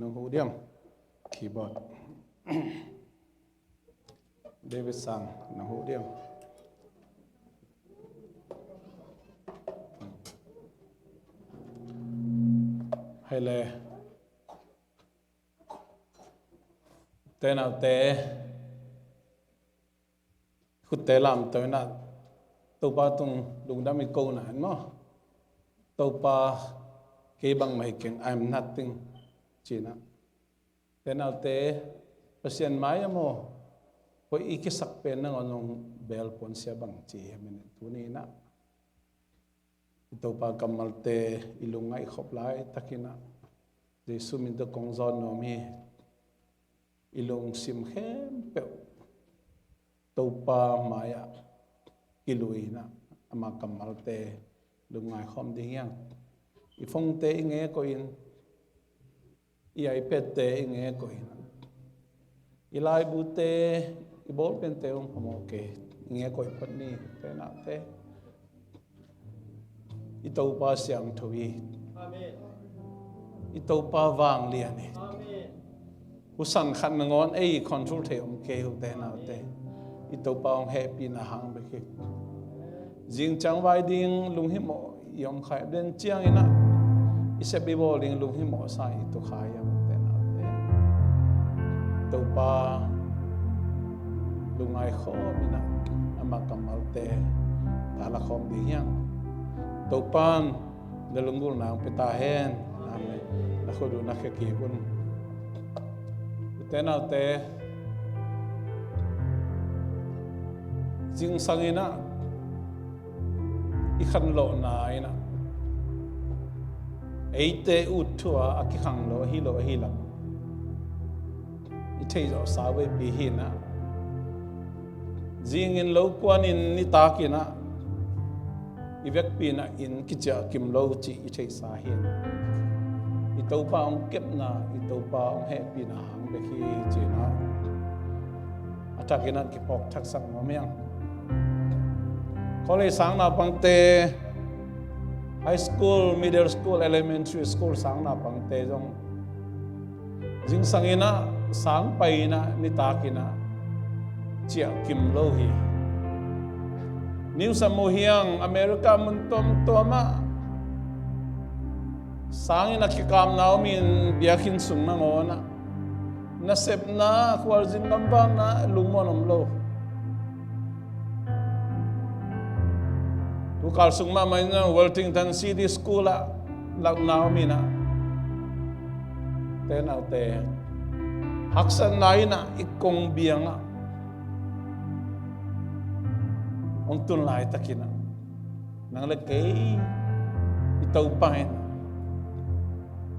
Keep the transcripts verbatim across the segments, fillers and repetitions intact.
Nong huh diam? Keyboard. David Sang, nong huh diam? Hei le. Te naute, khutte lamto inah, Topa tung lungdam i ko na in maw? Topa, kei bangmah hi keng, I'm nothing, ci inah. Te naute, Pasian mai-ah maw, hoih i kisak pen nangawn hong bel puansia bang ci hi a, minute tuni inah. I Topa kammalte i lungngaih khop laitak inah, Jesu min tawh kong zawn nuam hi. I lungsim khempeuh Topa mai-ah kilui inah, ama kammalte lungngai khawm ding hi hang. I phone-te i ngek uh in, i iPad-te i ngek uh inah, i laibute, i bawlpente hong phamawh kei, i ngek uh phot ni, te naute. I Topa siangtho hi. Amen. I Topa vanglian hi. Amen. Husan khat nangawn ei control thei om kei uh, te naute. I Topa hong hehpihna hang bek hi. Zing ciang vai ding lunghimawh i om kha hiam, den ciang inah i sep i bawl ding lunghimawh sa i tu kha hiam, te naute. Topa lungngai khawm inah, ama kammalte tha la khawm ding hi hang. Topa'n na lunggulhna hong pia ta hen. Amen. Na khut uh na khia kik un. Ute naute, zingsang inah i khanlawhna inah, eite ut thu-a a kikhang lo ahi lo ahi lam i theihzawhsa veipi hi inah, zingin lo kuanin nitak inah i vekpi inah inn kiciah kim lo cih i theihsa hi. I Topa hong kepna, i Topa hong hehpihna hang bek hi ci inah, a thak inah kiphawk thaksak nuam hi hang. College sang naupangte, high school, middle school, elementary school sang naupangte zong zingsang inah, sang pai inah, nitak inah ciah kim lo hi. News a mu hi hang, America mun tuamtuam ah sang inah kikapna om in, biakinn sung nangawn ah nasepna, khualzin gamvakna lungmuan om lo. Tukal sung mahmah in Wellington City School ah lakna om inah, te naute, haksatna inah i kong biang ah hong tun laitak inah, nang le kei i Topa in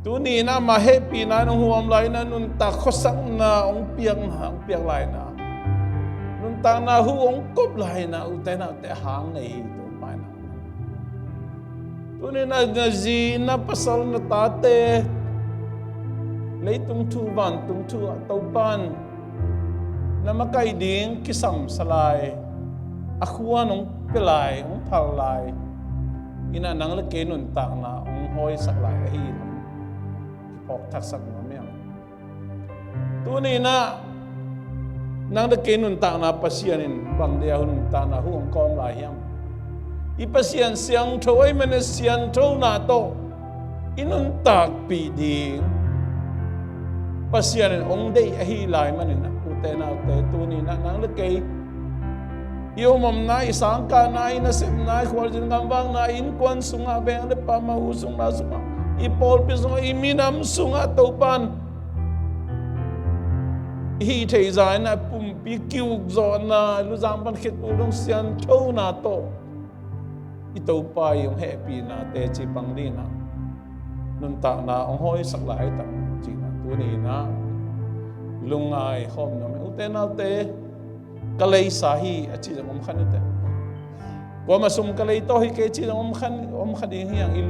tuni inah ama hehpihna in hong huam lai inah, nuntak khuasakna hong piakna, hong piak lai inah, nuntakna huh hong kop lai inah, ute naute, a hang nei hi Topa inah. Tuni inah na zi, na pasal, na tate, leitung thu vantung thu ah Topa'n na makaih ding kisamsa lai, a khuan hong pia lai, hong phal lai inah, nang le kei nuntakna hong hawisak lai ahi lam kiphawk thaksak nuam hi hang. Tuni inah nang le kei nuntakna Pasian in bang dia nuntakna huh hong kawm lai hiam? I Pasian siangtho ahih manin siangthona tawh i nuntakpih ding Pasian in hong deih ahi lai manin, ute naute, tuni inah nang le kei i omomna, i sangkahna, i nasepna, i khualzin gamvakna, i innkuan sungah, veng le pam ah, hu sungna sungah, i pawlpi sungah, i minam sungah Topa'n i hih theih zah inah pumpi kiukzawhna, luzang pan khit uh dong sianthona tawh i Topa i hong hehpihna teci pang ding inah nuntakna hong hawisak lai tak ci inah, tuni inah lungngai khawm nuam hi. Ute naute, ka leisa hi a ci zong om kha ni teh. Kuamah sum ka lei tawh hi kei ci zong om kha, om kha ding hi hang. I,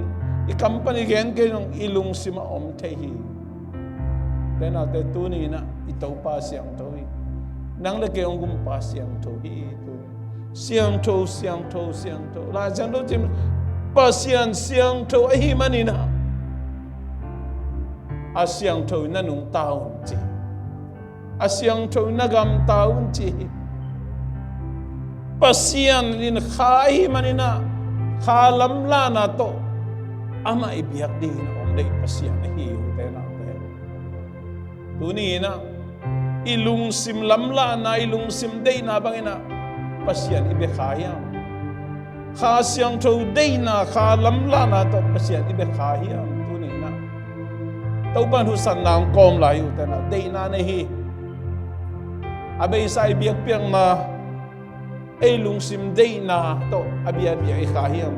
i company gen kei zong i lungsim ah om thei hi. Ute naute, tuni inah i Topa siangtho hi. Nang le kei hong gumpa siangtho hi. Siangtho, siangtho, siangtho. Lai Siangtho cih Pasian siangtho ahih manin ah A siangtho in na nungta un ci hi. A siangtho in na gamta un ci hi. Pasian in Kha ahih manin ah, Kha lamlahna tawh amah i biak dingin a hong deih Pasian ahi hi, ute naute. Tuni in ah i lungsim lamlahna, i lungsim deihna bangin ah Pasian i bia kha hiam? Kha Siangtho deihna, Kha lamlahna tawh Pasian i bia kha hiam? Tuni in ah Topa in husanna hong kawm lai uh, ute naute, deihna nei hi. A beisa i biakpiakna, ei lungsim deihna tawh a biabia i kha hiam?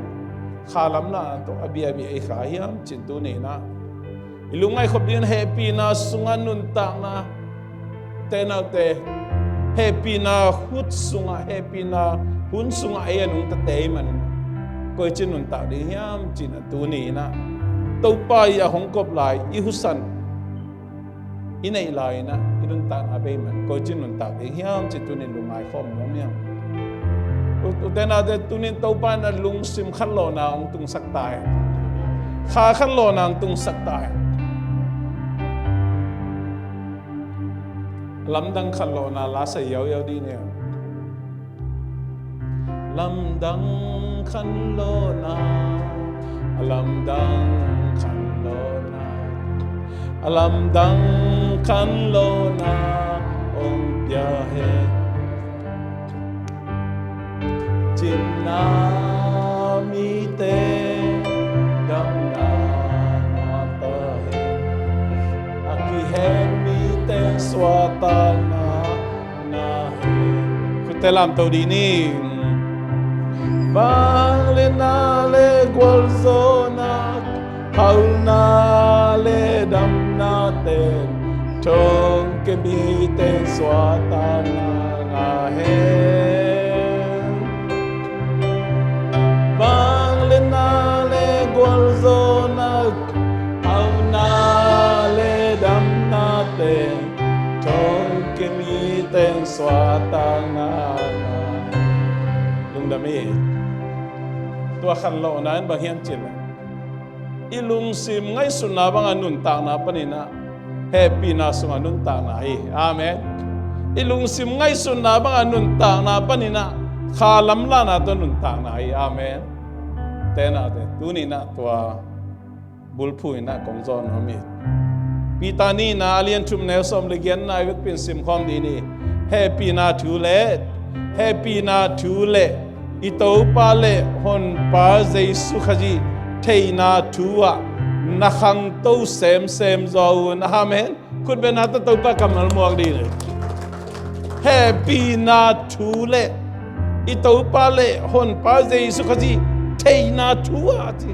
Kha lamlahna tawh a biabia i kha hiam? Ci-in tuni in ah i lungngaih khop dingin hehpihna sungah nuntakna, ute naute, hehpihna hun sungah, hehpihna hun sungah ei a nungtate ahih manin koici nuntak ding hiam ci-in ah tuni in ah Topa i a hong kop lai i husan i neih lai in ah i nuntakna bei man koici nuntak ding hiam ci-in tuni in lungngai khawm nuam hiam? U-, ute naute, tuni in Topa in ah lungsim khanlawhna hong tungsak ta hi. Kha khanlawhna hong tungsak ta hi. Lamdang khanlawhna la sa yauyau dih ni. Lamdang khanlawhna, a lamdang khanlawhna, a lamdang khanlawhna hong pia hen. Cina mite damna ngah ta hen. A kihen mite suahtakna ngah hen. Khutte lamto dih ni. Vangliatna le gualzawhna, hauhna le damna ten, thongkia mite suahtakna ngah hen. Vangliatna le gualzawhna, hauhna le damna ten, thongkia mite suahtakna ngah hen. Lungdam hi. Tua khanlawhna in bang hiam cih leh, i lungsim ngaihsutna banga nuntakna panin ah hehpihna sunga nuntakna hi. Amen. I lungsim ngaihsutna banga nuntakna panin ah Kha lamlahna tawh nuntakna hi. Amen. Ute naute, tuni in ah tua bulphuh in ah kong zawh nuam hi. Peter nihna a lian thum neu sawm le giatna i vekpi in simkhawm dih ni. Hehpihna thu le, hehpihna thu le i Topa le Honpa Jesu Khazih theihna thu ah na khangto semsem zaw un. Amen. Khut bengna tawh Topa kammal muak dih ni. Hehpihna thu le i Topa le Honpa Jesu Khazih theihna thu ah ci.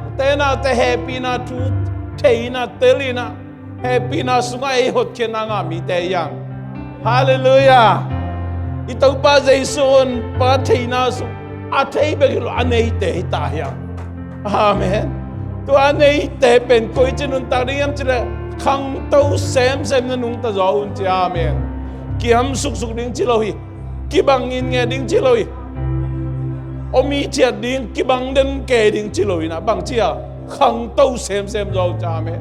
Ute naute, hehpihna thu theihna tel in ah hehpihna sungah ei hotkhiatna ngah mite hi hang. Halleluiah. I Topa Jesu Honpa theihna sung a thei bek hi lo, a neite hi ta hi hang. Amen. Tua a neite pen koici nuntak ding hiam cih leh khangto semsem na nungta zaw un ci. Amen. Kiam suksuk ding ci lo hi. Kibang in nge ding ci lo hi. Om i thiat ding, kibang den kei ding ci lo hi na, bang ci a, khangto semsem zaw un ci. Amen.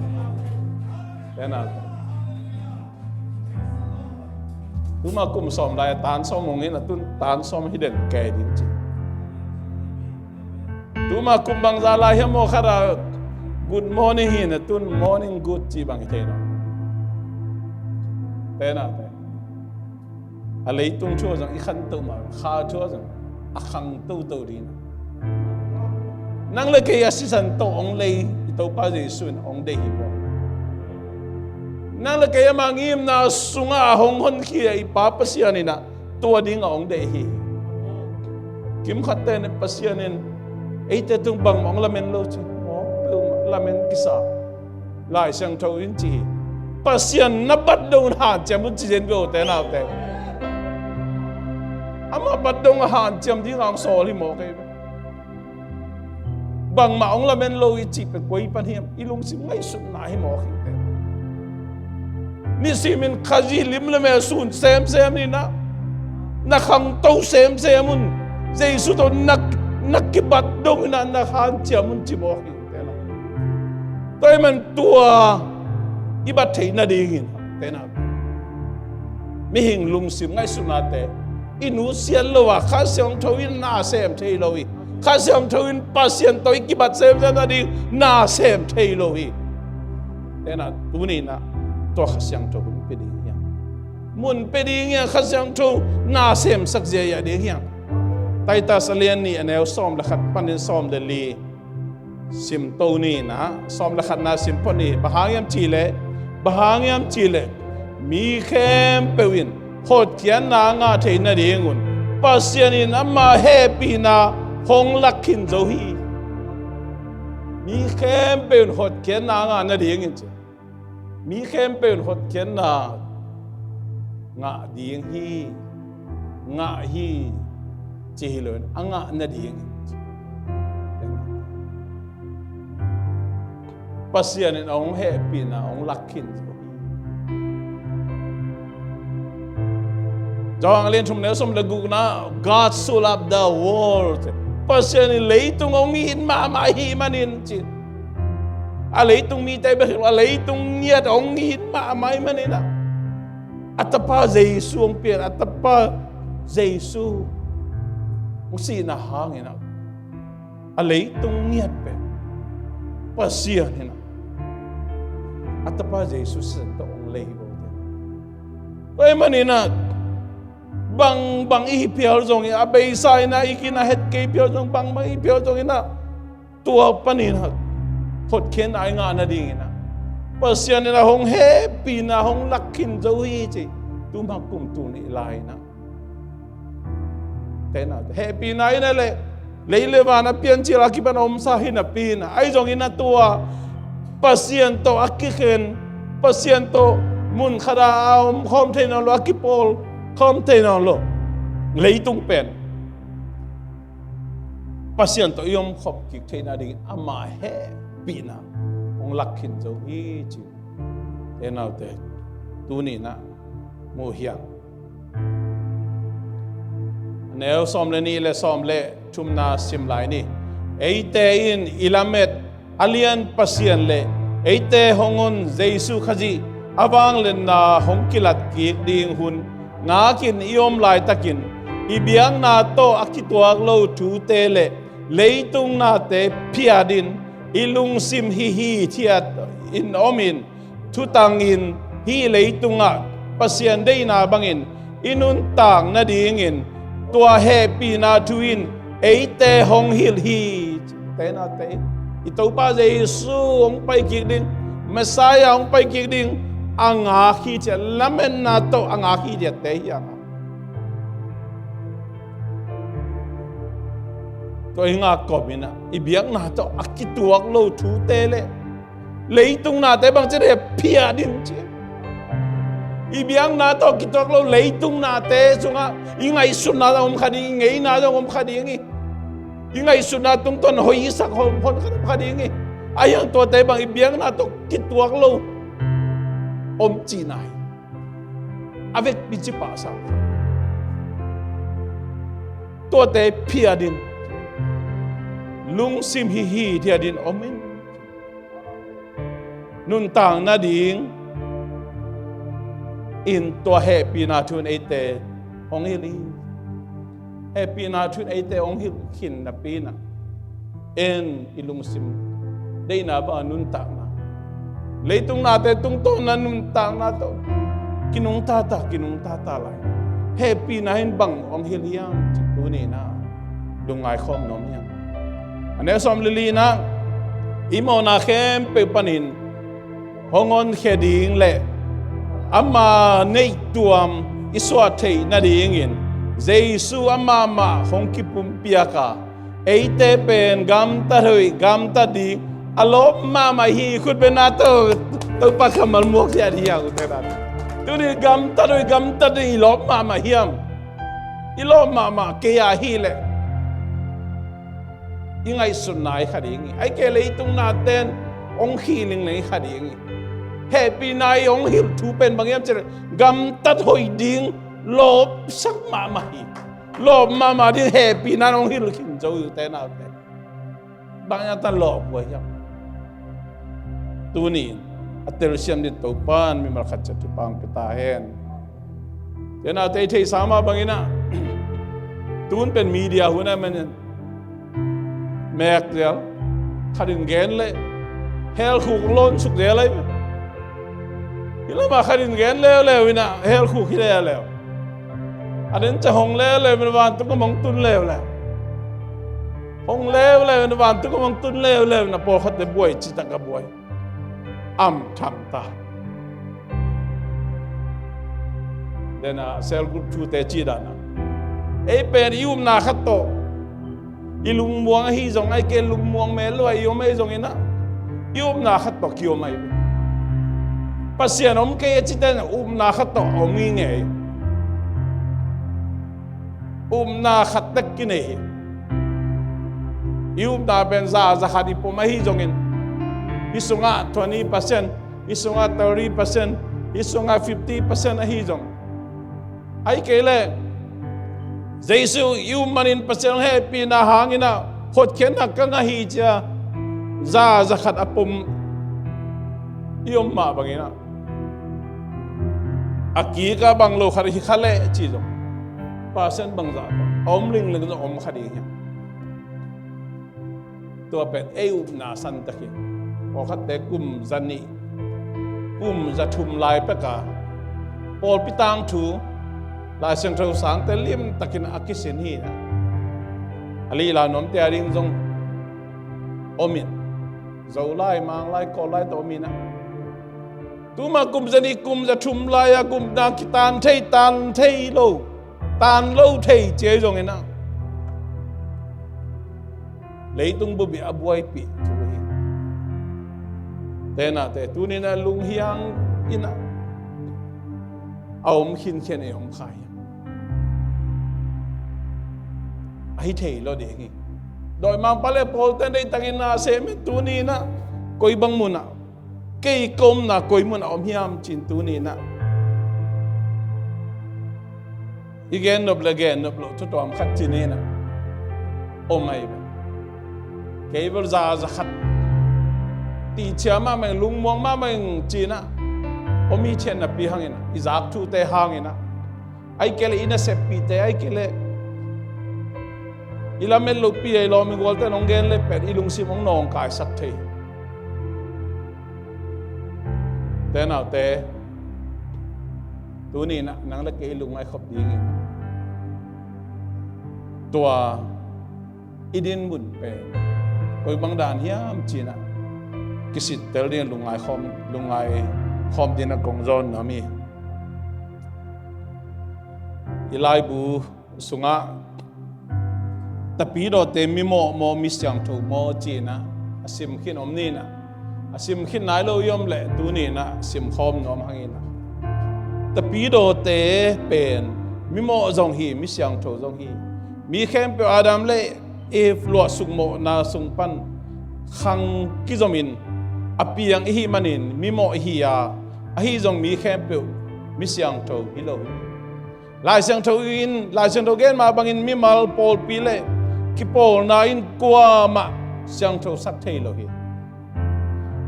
Tena. Tuma kum sawm lai a tan sawm hong hi na, tun tan sawm hi den kei ding ci. Tuma kum bangzah lai hiam maw, khat a good morning hi na, tun morning good ci bang hi thei na. Tena te. A leitung thu ah zong i khanto mah, kha thu ah zong a khang toto ding. Nang le kei a sisan tawh hong lei i Topa Jesu in hong deih hi maw? Nang le kei ama ngimna sungah a hong honkhia i Pa Pasian in ah tua ding a hong deih hi. Kimkhatte in Pasian in eite tung bangmah hong lamen lo ci, mawk peuhmah lamen kisa. Lai Siangtho in ci hi. Pasian na bat dong un hanciam un ci zen ve aw te naute. Amah bat dong a hanciam ding a hong sawl hi maw kei ve. Bangmah hong lamen lo i cih pen koi pan hiam, i lungsim ngaihsutna hi maw kei te. Nisimin Khazih lim le mel sun semsem in ah, na khangto semsem un. Jesu tawh na, na kibat dong in ah, na hanciam un ci maw kei te. Tua ahih man tua i bat theih nadingin, tena, mihing lungsim ngaihsutnate i nusiat lo a, Kha Siangtho in na sem thei lo hi. Kha Siangtho in Pasian tawh i kibat semsem nading na sem thei lo hi. Tena, tuni-in ah tua Kha Siangtho hun pia ding hiam? Mun pia ding hiam? Kha Siangtho na semsak ziahziah ding hiam? Titus a lian nih, a neu sawm le khat panin sawm le li sim to ni. Na sawm le khatna sim phot ni. Bang hang hiam cihleh, bang hang hiam cihleh, mi khempeuh in hotkhiatna a ngah theih nadingun Pasian in ama hehpihna hong lak khin zo hi. Mi khempeuh in hotkhiatna a ngah nadingin ci. Mi khempeuh in hotkhiatna ngah ding hi, ngah hi, ci hi loin a ngah nading hi. Pasian in a hong hehpihna hong lak khin zo hi. Johan a lian thum, neu sawm le gukna, God so loved the world. Pasian in leitung hong it mahmah ahih manin ci. A leitung mite bek hi lo, a leitung ngiat hong it mahmah ahih manin ah, a tapa Jesu hong piak, a tapa Jesu hong sihna hangin ah, a leitung ngiat pen Pasian in ah, a tapa Jesu sisan tawh hong lei hi. Tua ahih manin ah, bangbang i hi phial zongin, a beisa in ah i kin a het kei phial zong, bangbang i hi phial zongin ah, tua panin ah hotkhiatna i ngah nadingin ah, Pasian in ah hong hehpihna hong lak khin zo hi ci. Tuma kum tul nih lai-in ah, tena, hehpihna in ah leh, lei le van a piancil a kipan a omsa hi napi-in ah, ahi zongin ah tua Pasian tawh a kikhen, Pasian tawh mun khat ah a omkhawm thei nawn lo, a kipawl khawm thei nawn lo leitung pen Pasian tawh i omkhawm kik theih nadingin ama hehpihna hong lak khin zo hi ci. Te naute, tuni-in ah mu hiang. A neu sawm le nih le sawm le thumna sim lai ni. Eite in i lamet a lian Pasian le eite hong on Jesu Khazih a vangliatna hong kilat kik ding hun ngakin i om laitakin, i biakna tawh a kituak lo thute le leitung nate phiatin, i lungsim hi hithiatin omin, thutangin hih leitungah Pasian deihna bangin i nuntak nadingin tua hehpihna thu in eite hong hilh hi. Te naute, i Topa Jesu hong pai kik ding, Messiah hong pai kik ding a ngak hithiat, lametna tawh a ngak hithiatte hi hang. Tua i ngak kawmin ah, i biakna tawh a kituak lo thute le leitung nate bangci ding phiatin ci. I biakna tawh kituak lo leitung nate sungah i ngaihsutna zong om kha ding, i ngeina zong om kha ding hi. I ngaihsutna tungtawn hoih i sak hon, hon khat om kha ding hi. Ahi hang tuate bang i biakna tawh kituak lo om cihna hi. A vekpi ci pahsa, tuate phiatin, lungsim hi hithiatin omin, nuntak nadingin tua hehpihna thu in eite hong hilh hi. Hehpihna thu in eite hong hilh khin napi-in ah, en i lungsim deihna bang a nuntakna, leitung nate tungtawn a nuntakna tawh kinungta ta, kinungta ta lai. Hehpihna in bang hong hilh hiam cih tuni-in ah lungngai khawm nuam hiam? A neu sawm le lina, i mawhna khempeuh panin hong honkhia ding le ama neihtuam i suah theih nadingin Jesu amah mah hong kipumpiak a, eite pen gamtat hoih, gamtat ding a lawp mahmah hi. Khutbetna tawh Topa kammal muak hi a, hi a, ute nate. Tuni gamtat hoih, gamtat ding i lawp mahmah hiam? I lawp mahmah kei a hileh i ngaihsutna hi kha ding hi. Ahih kei leh leitung nate'n hong khih lingleng hi kha ding hi. Hehpihna i hong hilh thu pen bang hiam cih leh gamtat hoih ding lawpsak mahmah hi. Lawp mahmah ding hehpihna in hong hilh khin zo hi, ute naute. Bang hang ta lawp huai hiam? Tuni-in a telsiam ding Topa'n mimal khat ciat thupha hong pia ta hen. Tena tei theihsa mah bangin ah, tun pen media hun ahih manin mek zel, khat in gen leh hell khuk hong lawn suk zel ahi. Hih lamah khat in gen leuleu in ah hell khuk hi leuleu. A den ciang hong leuleu in vantung gam hong tun leuleu. Hong leuleu in vantung gam hong tun leuleu in ah pawlkhatte buai, citak a buai. Am tham ta. Tena cell group thute cih dan ah, ei pen i upna khat tawh, i lungmuang ahi zong, ahih kei leh lungmuang mel lo a i om ahi zongin ah, i upna khat tawh kiom ahi. Pasian om kei a cite in upna khat tawh a om ngei ngei. Upna khat tek kinei hi. I upna pen za, za khat i pom ahi zongin, hih sungah twenty percent, hih sungah thirty percent, hih sungah fifty percent ahi zong, ahih kei leh Jesu i up manin Pasian hehpihna hangin ah hotkhiatna ka ngah hi ci-a za, za khat a pom i om mah bangin ah, a kik a bang lo khat hi kha leh ci zong, percent bangzah a om lingling zong om kha ding hi. Tua pen ei upna santak hi. Pawlkhatte kum za nih, kum za thum lai pek a pawlpi tangthu, Lai Siangtho sangte limtakin a kisin hi. A lihla nuamte a ding zong om in, Zolai, Manglai, Kawllai tawh om in ah, tuma kum za nih, kum za thum lai-a gupna kitan thei, tan thei lo, tan lo thei ci ahi zongin ah, leitung bup ih a buaipih thu hi. Tenate tuni-in ah lunghiang in ah a om khinkhian, ei om kha hi. A hi thei lo ding hi. Dawimangpa le pawlte deihtakin na sem in, tuni-in ah koi bang mun ah, kei ka omna koi mun ah om hiam ci-in tuni-in ah i gen nop le gen nop loh thu tuam khat ci-in ah om ahi ve. Kei bel za, za khat tihcia mahmah ing, lungmuang mahmah ing ci-in ah om hi, cian napi hangin ah, i zak thute hangin ah, ahih kei leh i naseppihte, ahih kei leh i lamet lohpi a i lawm i gualte in hong gen leh pen i lungsim hong nawngkaisak thei. Te naute, tuni-in ah nang le kei i lungngai khop dingin, tua i dinmun pen koi bang dan hiam ci-in ah kisittel dingin lungngai khawm, lungngai khawm dingin ah kong zawn nuam hi. I laibu sungah, tapidawte mimawh maw, misiangtho maw ci-in ah a sim khin om ni-in ah, a sim khin nai lo i om leh tuni-in ah simkhawm nuam hang in ah, tapidawte pen mimawh zong hi, misiangtho zong hi. Mi khempeuh Adam le Eve luahsuk mawhna sung pan khang kizomin a piang i hih manin mimawh i hi a, ahi zong mi khempeuh misiangtho hi lo hi. Lai Siangtho in, Lai Siangtho gen mah bangin mimal, pawlpi le kipawlna in kuamah siangthosak thei lo hi.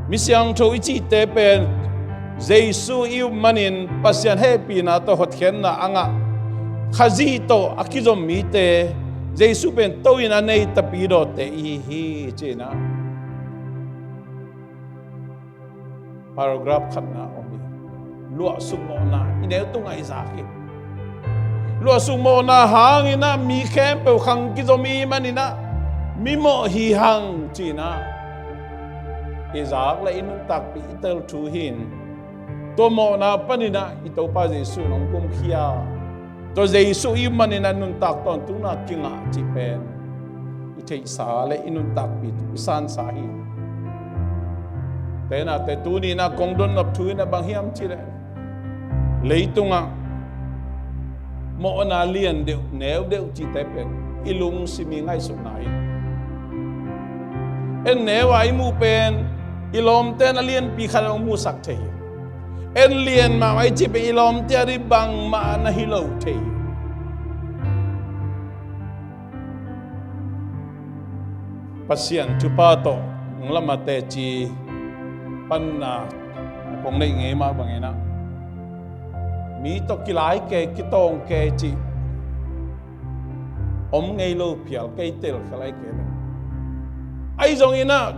Misiangtho i cihte pen Jesu i up manin Pasian hehpihna tawh hotkhiatna a ngah, Khazih tawh a kizom mite, Jesu pen to-in a nei tapidawte i hi hi ci-in ah paragraph khatna om hi. Luahsuk mawhna i neu tungah i zak hi. Luahsuk mawhna hangin ah mi khempeuh khang kizom i hih manin ah mimawh hi hang ci-in ah i zak le i nuntakpih i tel thu hi-in, tua mawhna panin ah i Topa Jesu in hong kumkhia, tua Jesu i up manin ah nuntak tawntungna kingah cih pen i theihsa le i nuntakpih thu i sansa hi. Tenate tuni-in ah kong donnop thu in ah bang hiam cih leh, leitungah mawhna lian deuh, neu deuh cihte pen i lungsim i ngaihsutna hi. En neu a i muh pen i lawmte in a lianpi khat hong musak thei hi. En lian mahmah i cih pen i lawmte ading bangmah na hi lo thei hi. Pasian thupha tawh nang lamah teci panna Kong neih ngei mah bangin ah, mi tawh kilai kei, kitawng kei cih om ngei lo phial kei tel kha lai kei. Ahi zongin ah,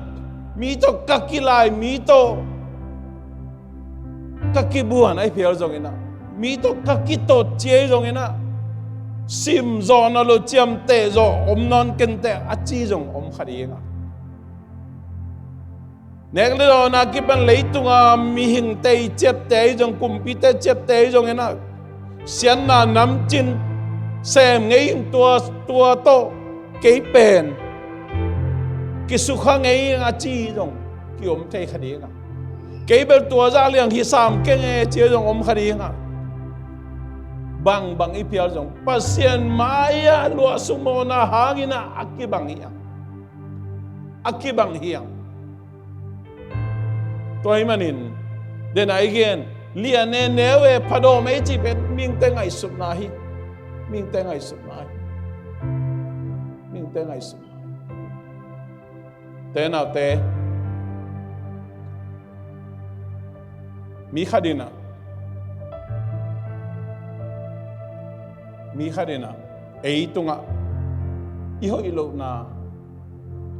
mi tawh ka kilai, mi tawh ka kibuan ahi phial zongin ah, mi tawh ka kitot ci ahi zongin ah, sim zawh na lo, ciamteh zawh om nawn kenteh a ci zong om kha ding a. Nek le dawn a kipan leitunga mihingte i ciapteh ahi zong, kumpite ciapteh ahi zongin ah, siatna namcin sem ngei ing, tua, tua tawh kei pen kisukha ngei ing a ci zong kiom thei kha ding a. Kei bel tua zah liang hi sam keng e ci zong om kha ding a. Bangbang i phial zong Pasian mai-ah luahsuk mawhna hangin ah a kibang hi a. A kibang hi a. Tua ahih manin, den a i gen, lian e, neu e, phadawm e i cih pen mihingte ngaihsutna hi. Mihingte ngaihsutna hi. Mihingte ngaihsutna hi. Te naute, mi khat in ah, mi khat in ah, ei tungah i hoih lohna,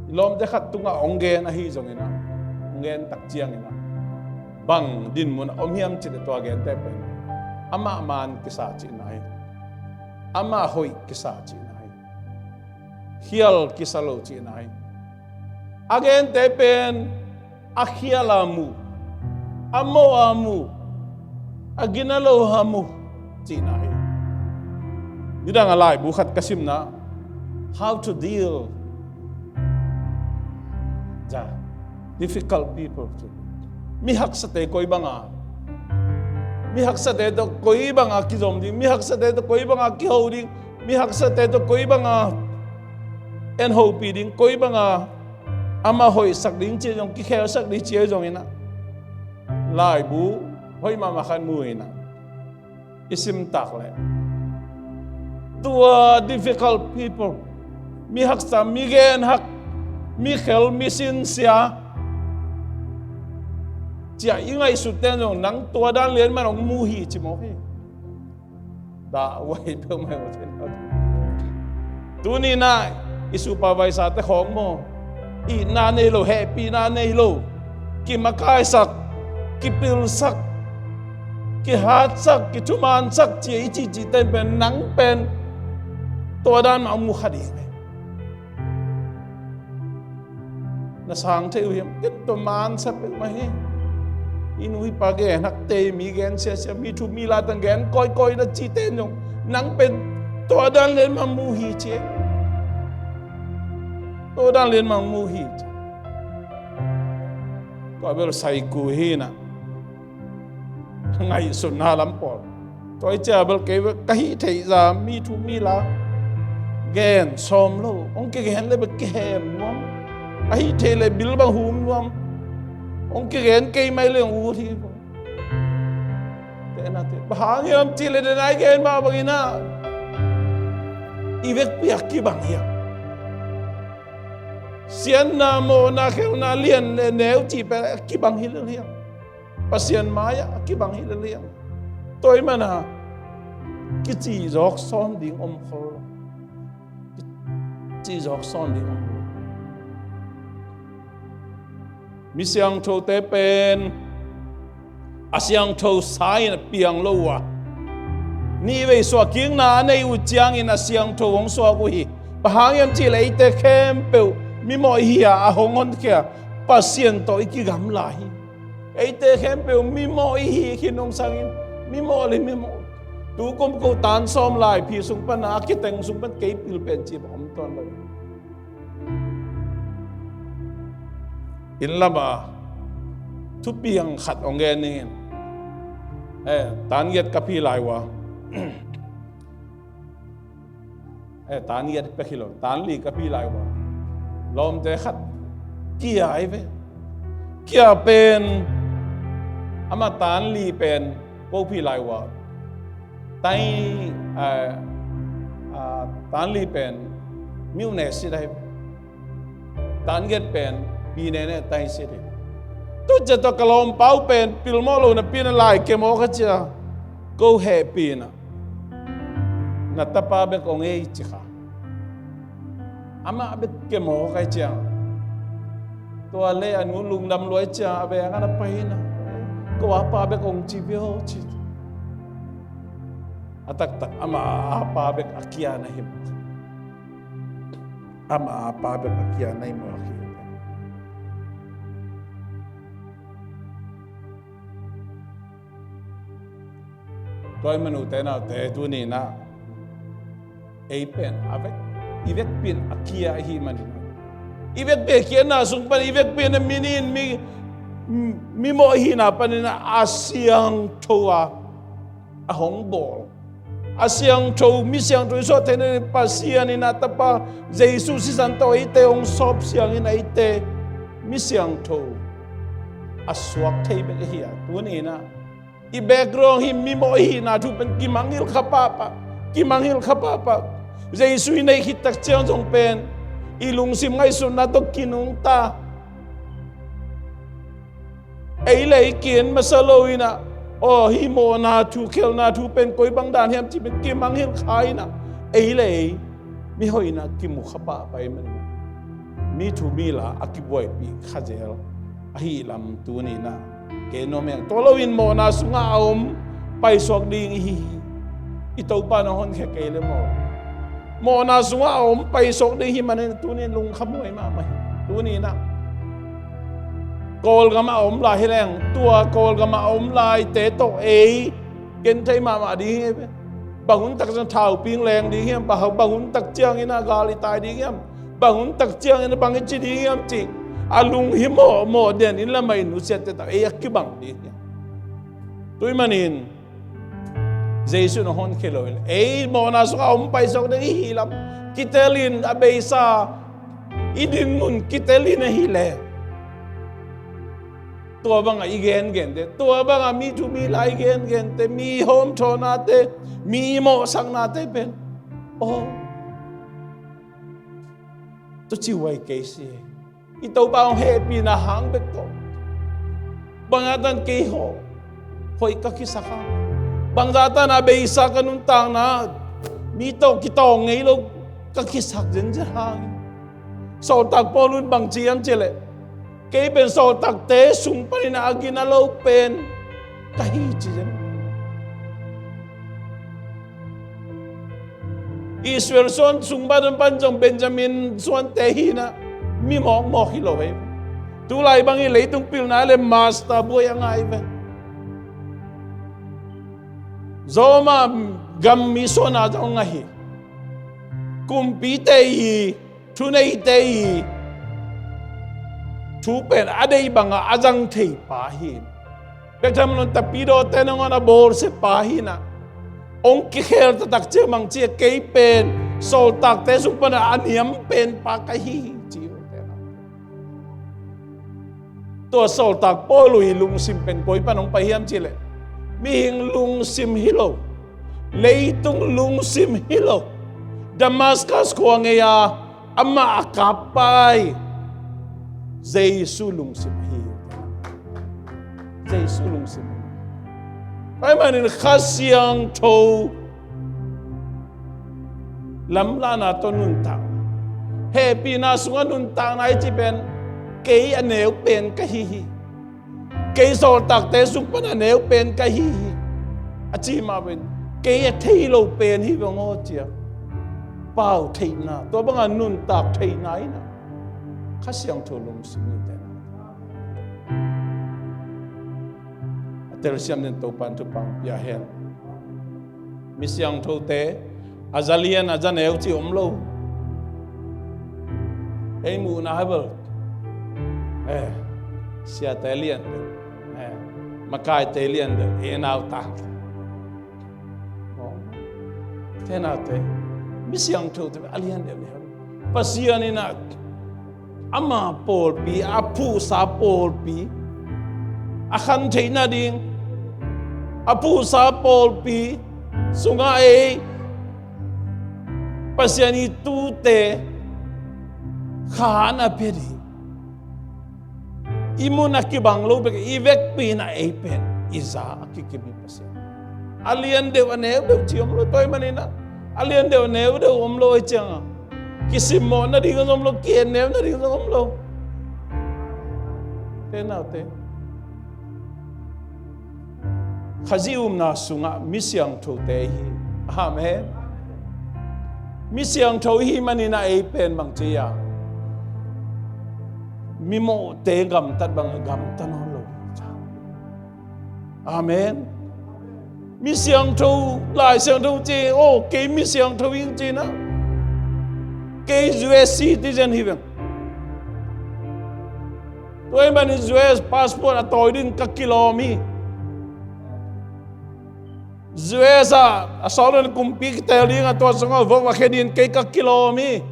i lawmte khat tungah hong gen ahi zongin ah, hong gen tak ciangin ah, bang dinmun ah om hiam cih leh tua gente pen amah maan kisa cihna hi. Amah hoih kisa cihna hi. Khial kisa lo cihna hi. A gente pen a khial a mu, a mawh a mu, a gina lo a mu cihna hi. Nidang a laibu khat ka simna, how to deal the difficult people. Mi haksate koi banga, mi haksate tawh koi banga kizom ding, mi haksate tawh koi banga kiho ding, mi haksate tawh koi banga en hopih ding, koi banga amah hoihsak ding ci zong, kikhelsak ding ci zongin ah, laibu hoih mahmah khat mu in ah, i simtak leh, tua difficult people, mi haksa, mi genhak, mi khel, mi sinsia, ci-a i ngaihsut ten zong nang tua dan lian mah hong mu hi ci mawk hi. Dah uai peuhmah hi. Tuni-in ah i supervisor-te khawng maw, itna nei lo, hehpihna nei lo, kimakaisak, kipilsak, kihatsak, kithumansak ci-a i cihcih ten pen, nang pen tua dan mah mu kha ding hi. Na sang thei uh hiam? Ken tua mansa peuhmah hi. I nu i pa genhakte, mi gen siasia, mi thu mi la tang gen kawikawi na cihte in zong, nang pen tua dan lian mah mu hi ci. Tua dan lian mah mu hi ci. Tua bel saiku hi na. Ngaihsutna lam pawl. Tua hi ciang bel kei bel ka hih theih zah mi thu mi la gen sawm lo. Hong kigen leh bel kihem nuam. A hih theih leh bil bang hum nuam. Hong kigen kei mai leh hong ut hi. Te na te, bang hang hiam cih leh den a i gen mah bangin ah, i vekpi a kibang hiam? Siatna, mawhna, khelhna, lian le neu cih pen a kibang hi lel hiam? Pasian mai-ah a kibang hi lel hiam? Tua ahih manin ah kicihzawk sawn ding om khol lo. Kicihzawk sawn ding om lo. Mi siangthote pen a siangtho sa-in a piang lo uh a, nihvei suahkikna a nei uh ciangin a siangtho hong suak uh hi. Bang hang hiam cih leh eite khempeuh mimawh i hi a, a hong honkhia Pasian tawh i kigamla hi. Eite khempeuh mimawh i hi khin nungsangin, mimawh le mimawh. Tu kum ko tan sawm laiphi sung pan a kiteng sung pan kei pil pen ci bang om tuan lo. Inn lamah thupiang khat hong gen ning in. Eh, tan giat ka phi lai uh a. Eh, tan giat pek hi lo, tan li ka phi lai uh a. Lawmte khat kia ahi ve. Kia pen, amah tan li pen ko phi lai uh a. Tai, ah, ah, tan li pen miu ne sit ahi ve. Tan giat pen pi ne ne tai sit hi. Tua ciang tua ka lawmpa uh pen pilmawh lo napi-in a lai kiamawh kha ciang, ko hehpihna, na tapa bek hong ei ci kha. Amah bek kiamawh kha ciang, tua le a nu lungdam lua ciang a veng ah na pai-in a, ko a pa bek hong ci viau ci. A taktak amah a pa bek a kia na hi mawk. Amah a pa bek a kia na hi mawk hi. Tua ahih manin ute naute, tuni-in ah ei pen a vek, i vekpi-in a kia ahih manin, i vekpi a kiatna sung pan i vekpi-in a mi nih in mi, mi mawh hihna panin a siangtho a, a hong bawl, a siangtho, mi siangtho i suah theihna dingin Pasian in a tapa Jesu sisan tawh eite hong sawp siangin eite mi siangtho a suak thei bek ahi a, tuni-in ah i background hi, mi mawh i hihna thu pen kimangngilh kha pahpah, kimangngilh kha pahpah. Jesu i neih khit tak ciang zong pen i lungsim ngaihsutna tawh kinungta, ei le ei ki-en masa lo-in ah, aw, hih mawhna thu, khelhna thu pen koi bang dan hiam cih pen kimangngilh kha-in ah, ei le ei mi hoihna kimu kha pahpah ahih manin ah, mi thu mi la a kibuaipih kha zel ahih lam tuni-in ah gen nuam ing. Tua loin mawhna sungah a om paisuak ding i hi hi. I Topa in hong honkhia kei leh maw, mawhna sungah a om paisuak ding hi manin tuni-in lungkham huai mahmah hi. Tuni-in ah Kawlgam a om lai hi leng, tua Kawlgam a om laite tawh ei genthei mahmah ding hi ve. Bang hun tak ciang thauping leng ding hiam, bang, bang hun tak ciangin a gal i tai ding hiam, bang hun tak ciangin a bang i ci ding hiam cih a lunghimawh mawh den in lamah i nusiatte tawh ei a kibang ding hiam. Tua ahih manin Jesu in hong honkhia lo-in ei mawhna sungah a om paisuak ding i hi lam kitel in, a beisa i dinmun kitel in ahih leh, tua bangah i gengente, tua bangah mi thu mi la i gengente, mi hawmthawhnate, mi mawhsaknate pen, aw, tua ci huai kei si. I Topa hong hehpihna hang bek tawh bangzah tan kei hawh hoih ka kisak hang, bangzah tan a beisa ka nuntakna mi tawh kitawng ngei lo ka kisak zenzen hangin, Sawltak Paul in bang ci hiam cih leh, kei pen sawltakte sung panin a gina lo pen ka hi ci zen. Israel suan sung pan zong Benjamin suante hi-in ah mi mawkmawk hi lo hi. Tulai bang hi leitung pilna le master buai a ngai ve. Roma gam mi suan a zong a hi. Kumpite i, thuneite i thu pen a deih bangah a zang thei pa hi. Bek tham lo-in tapidawte nangawn a bawlsia pa hi-in ah, hong kikhel taktak ciang bang ci a, kei pen sawltakte sung panah a niam pen pa ka hi hi ci hi. Tua sawltak Paul uh i lungsim pen koi pan hong pai hiam cih leh, mihing lungsim hi lo, leitung lungsim hi lo, Damascus khua ngei a amah a kap pa Jesu lungsim ahi hi. Jesu lungsim ahi hi. Tua ahih manin Kha Siangtho lamlahna tawh nuntak, hehpihna sungah nuntakna i cih pen, kei a neu pen ka hi hi. Kei sawltakte sung pan a neu pen ka hi hi, a ci mah bangin, kei a thei lo pen hi veng aw ci a, pau theihna, tua banga nuntak theihna in ah Kha Siangtho lungsim in teh. A telsiam den Topa'n thupha pia hen. Mi siangthote a za lian a za neu cih om lo. Ei muhna hi bel, eh, siate lian bel, eh, makaite lian bel, eh, nau tak. Aw, te naute, mi siangthote a lian deuh ni hi. Pasian in ah ama pawlpi, a phuhsa pawlpi, a khan theih nading a phuhsa pawlpi sungah ei Pasian i tuute khan a pia ding. I mun a kibang lo bek, i vekpi in ah ei pen i za a kikim hi Pasian. A lian deuh a neu deuh ci om lo, tua ahih manin ah a lian deuh a neu deuh om lo ahih ciangin ah kisimmawh nading zong om lo, ki-etneu nading zong om lo. Te naute, Khazih upna sungah mi siangthote i hi. Amen. Mi siangtho i hih manin ah ei pen bang ci hiam? Mi mawhte gamtat bang gamta nawn lo. Amen. Mi siangtho, Lai Siangtho ci, oh, kei mi siangtho hi ing ci-in ah, kei U S citizen hi veng. Tua ahih manin U S passport a tawi dingin ka kilawm hi. U S ah a sawt loin kumpi kiteel dingin, tua sungah vote va khia dingin kei ka kilawm hi.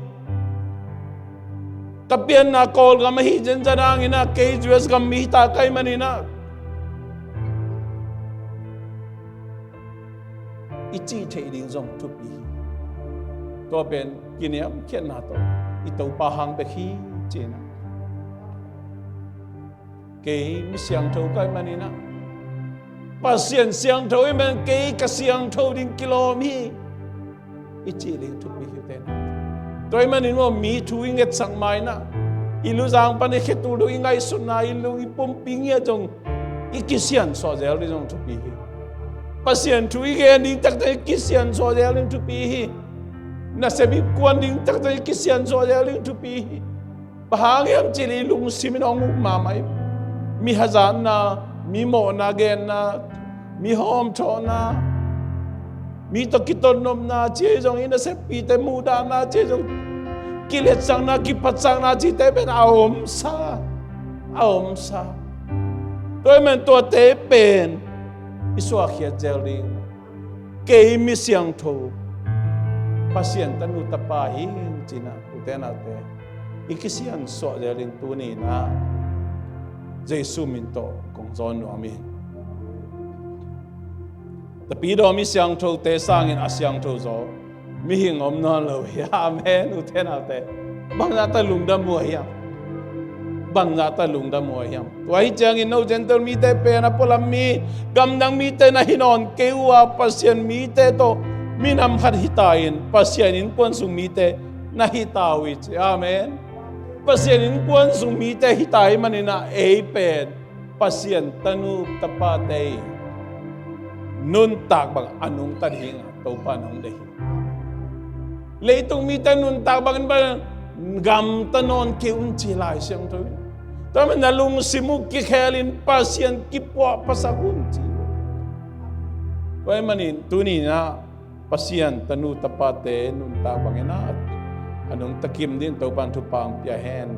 Ka pianna Kawlgam ahih zenzen hangin ah kei U S gam mi hi ta ka hih manin ah, i cih theih ding zong thupi hi. Tua pen kiniamkhiatna tawh i Topa hang bek hi ci-in ah, kei mi siangtho ka hih manin ah, Pasian siangtho ahih manin kei ka siangtho ding kilawm hi, i cih ding thupi hi. Tua ahih manin maw, mi thu i ngetsak ma-in ah, i luzang pan i khetul dong i ngaihsutna, i lung i pumpi ngiat zong i kisiansuah zel ding zong thupi hi. Pasian thu i gen ding taktak i kisiansuah zel ding thupi hi. Nasem i kuan ding taktak i kisiansuah zel ding thupi hi. Bang hang hiam cih leh i lungsim in hong up mahmah hi. Mi hazatna, mi mawhna genna, mi hawmthawhna, mi tawh kitotnopna ci hi zong, i naseppihte muhdahna ci hi zong, kiletsakna, kiphatsakna cihte pen a omsa, a omsa. Tua ahih manin tuate pen i suahkhiat zel ding. Kei mi siangtho, Pasian tanu tapa hi ing ci-in ah, ute naute, i kisiansuah zel ding tuni-in ah Jesu min tawh kong zawn nuam hi. Tapidaw mi siangthote sangin a siangtho zaw mihing om nawn lo hi. Amen, ute naute. Bangzah tak lungdam uh hiam? Bangzah tak lungdam uh hiam? Tua ahih ciangin no Gentile mite pen a pualam mi, gamdang mite na hi nawn kei uh a, Pasian mite tawh minam khat hi ta in, Pasian innkuan sung mite na hi ta uh hi ci. Amen. Pasian innkuan sung mite hi ta ahih manin ah ei pen Pasian tanu tapate i nuntak bang a nungta dingin Topa in hong deih hi. Leitung mite nuntak bangin bang gamta nawn kei un ci Lai Siangtho in. Tua ahih manin na lungsim uh kikhelin Pasian kipuahphasak un ci. Tua ahih manin tuni-in ah Pasian tanu tapate nuntak bangin ah a nungta kim dingin Topa in thupha hong pia hen.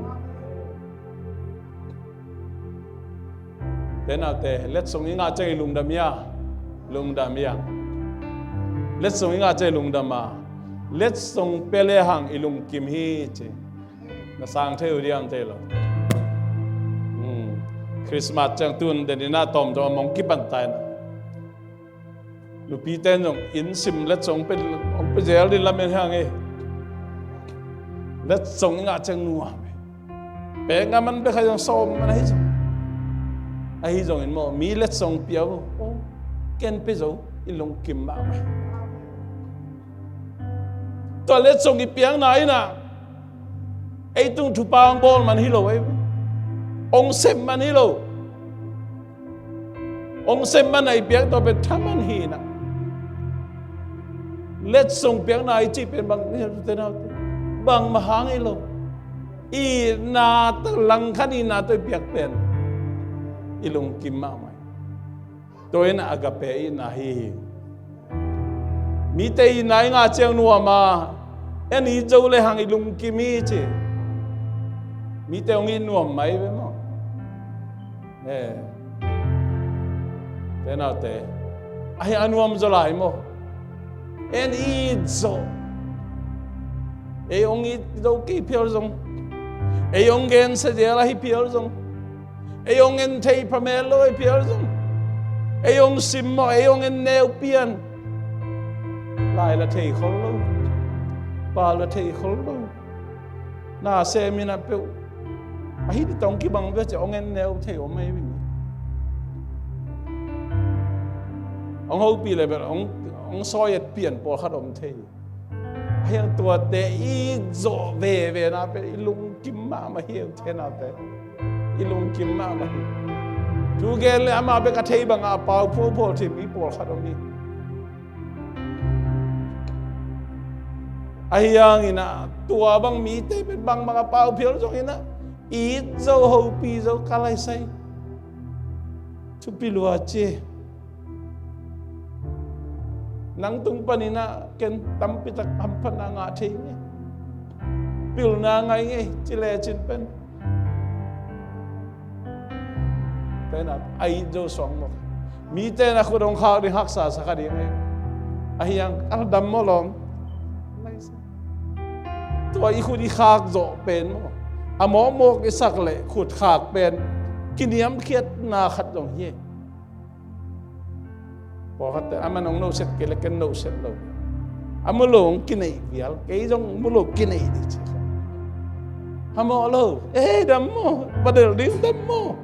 Ute naute, letsong i ngah ciang i lungdam hia? Lungdam hia? Letsong i ngah ciang i lungdam a, letsong pia lehang i lungkim hi ci. Na sang thei uh diam thei lo? Hmm. Christmas ciang tun den in ah tawmtawm hong kipan ta in ah, nupite in zong inn sim letsong hong pia, hong pia zel ding lamen hi hang e. Letsong i ngah ciang nuam e. Pek ngah man bek ahi zong, sawm man ahi zong, ahi zongin maw, mi letsong pia uh, oh, ken pia zo, i lungkim mahmah. Tua letsong i piakna in ah ei tung thupha hong bawl man hi lo, ei, hong sep man hi lo. Hong sep man a i piak tawh pen thaman hi in ah, letsong piakna i cih pen bang, ute naute, bangmah hang hi lo. Itna tawh, langkhat itna tawh i piak pen i lungkim mahmah hi. Tua in ah agape itna hi hi. Mite itna i ngah ciang nuam a, en it zo lehang i lungkim hi ci. Mite hong it nuam mai ve maw? Eh. Ute naute, ahi a nuam zaw lai maw? En it zo. Ei hong it zo kei phial zong, ei hong gensia zel ahi phial zong, ei hong en thei phamel lo ahi phial zong, ei hong simmawh, ei hong en neu pian. Lai la thei khol lo, pa la thei khol lo. Na sem in ah peuh, A hih ding tawh hong kibang ve ci a hong en neu thei om ahi hi. Hong hopih le bel hong, hong sawi et pian pawlkhat om thei. A hiang tuate i zawh veve na pen i lungkim mahmah hi, ute naute. I lungkim mahmah hi. Thu gen le amah bek a thei bangah a pau phualphual thei mi pawlkhat om hi. Ahi hangin ah tua bang mite pen bangbang a pau phial zongin ah it zo, hopih zo, ka laisai. Thupi lua ci. Nang tung panin ah ken tampitak hamphatna ngah thei ngei, pilna ngah ngei ci lecin pen, tua in ah a it zo suang mawk. Mite in ah khut hong khak ding haksa sa kha ding ei. Ahi hang a dam maw lawm? Tua i khut i khak zawh pen maw, a mawkmawk i sak leh khut khak pen kiniamkhiatna khat zong hi. Pawlkhatte, aman hong noset kei le ken noset lo. A mu lo hong kineih vial, kei zong mu lo kineih ding ci kha. Hamawh lo, ei, dam maw, va delh ding dam maw?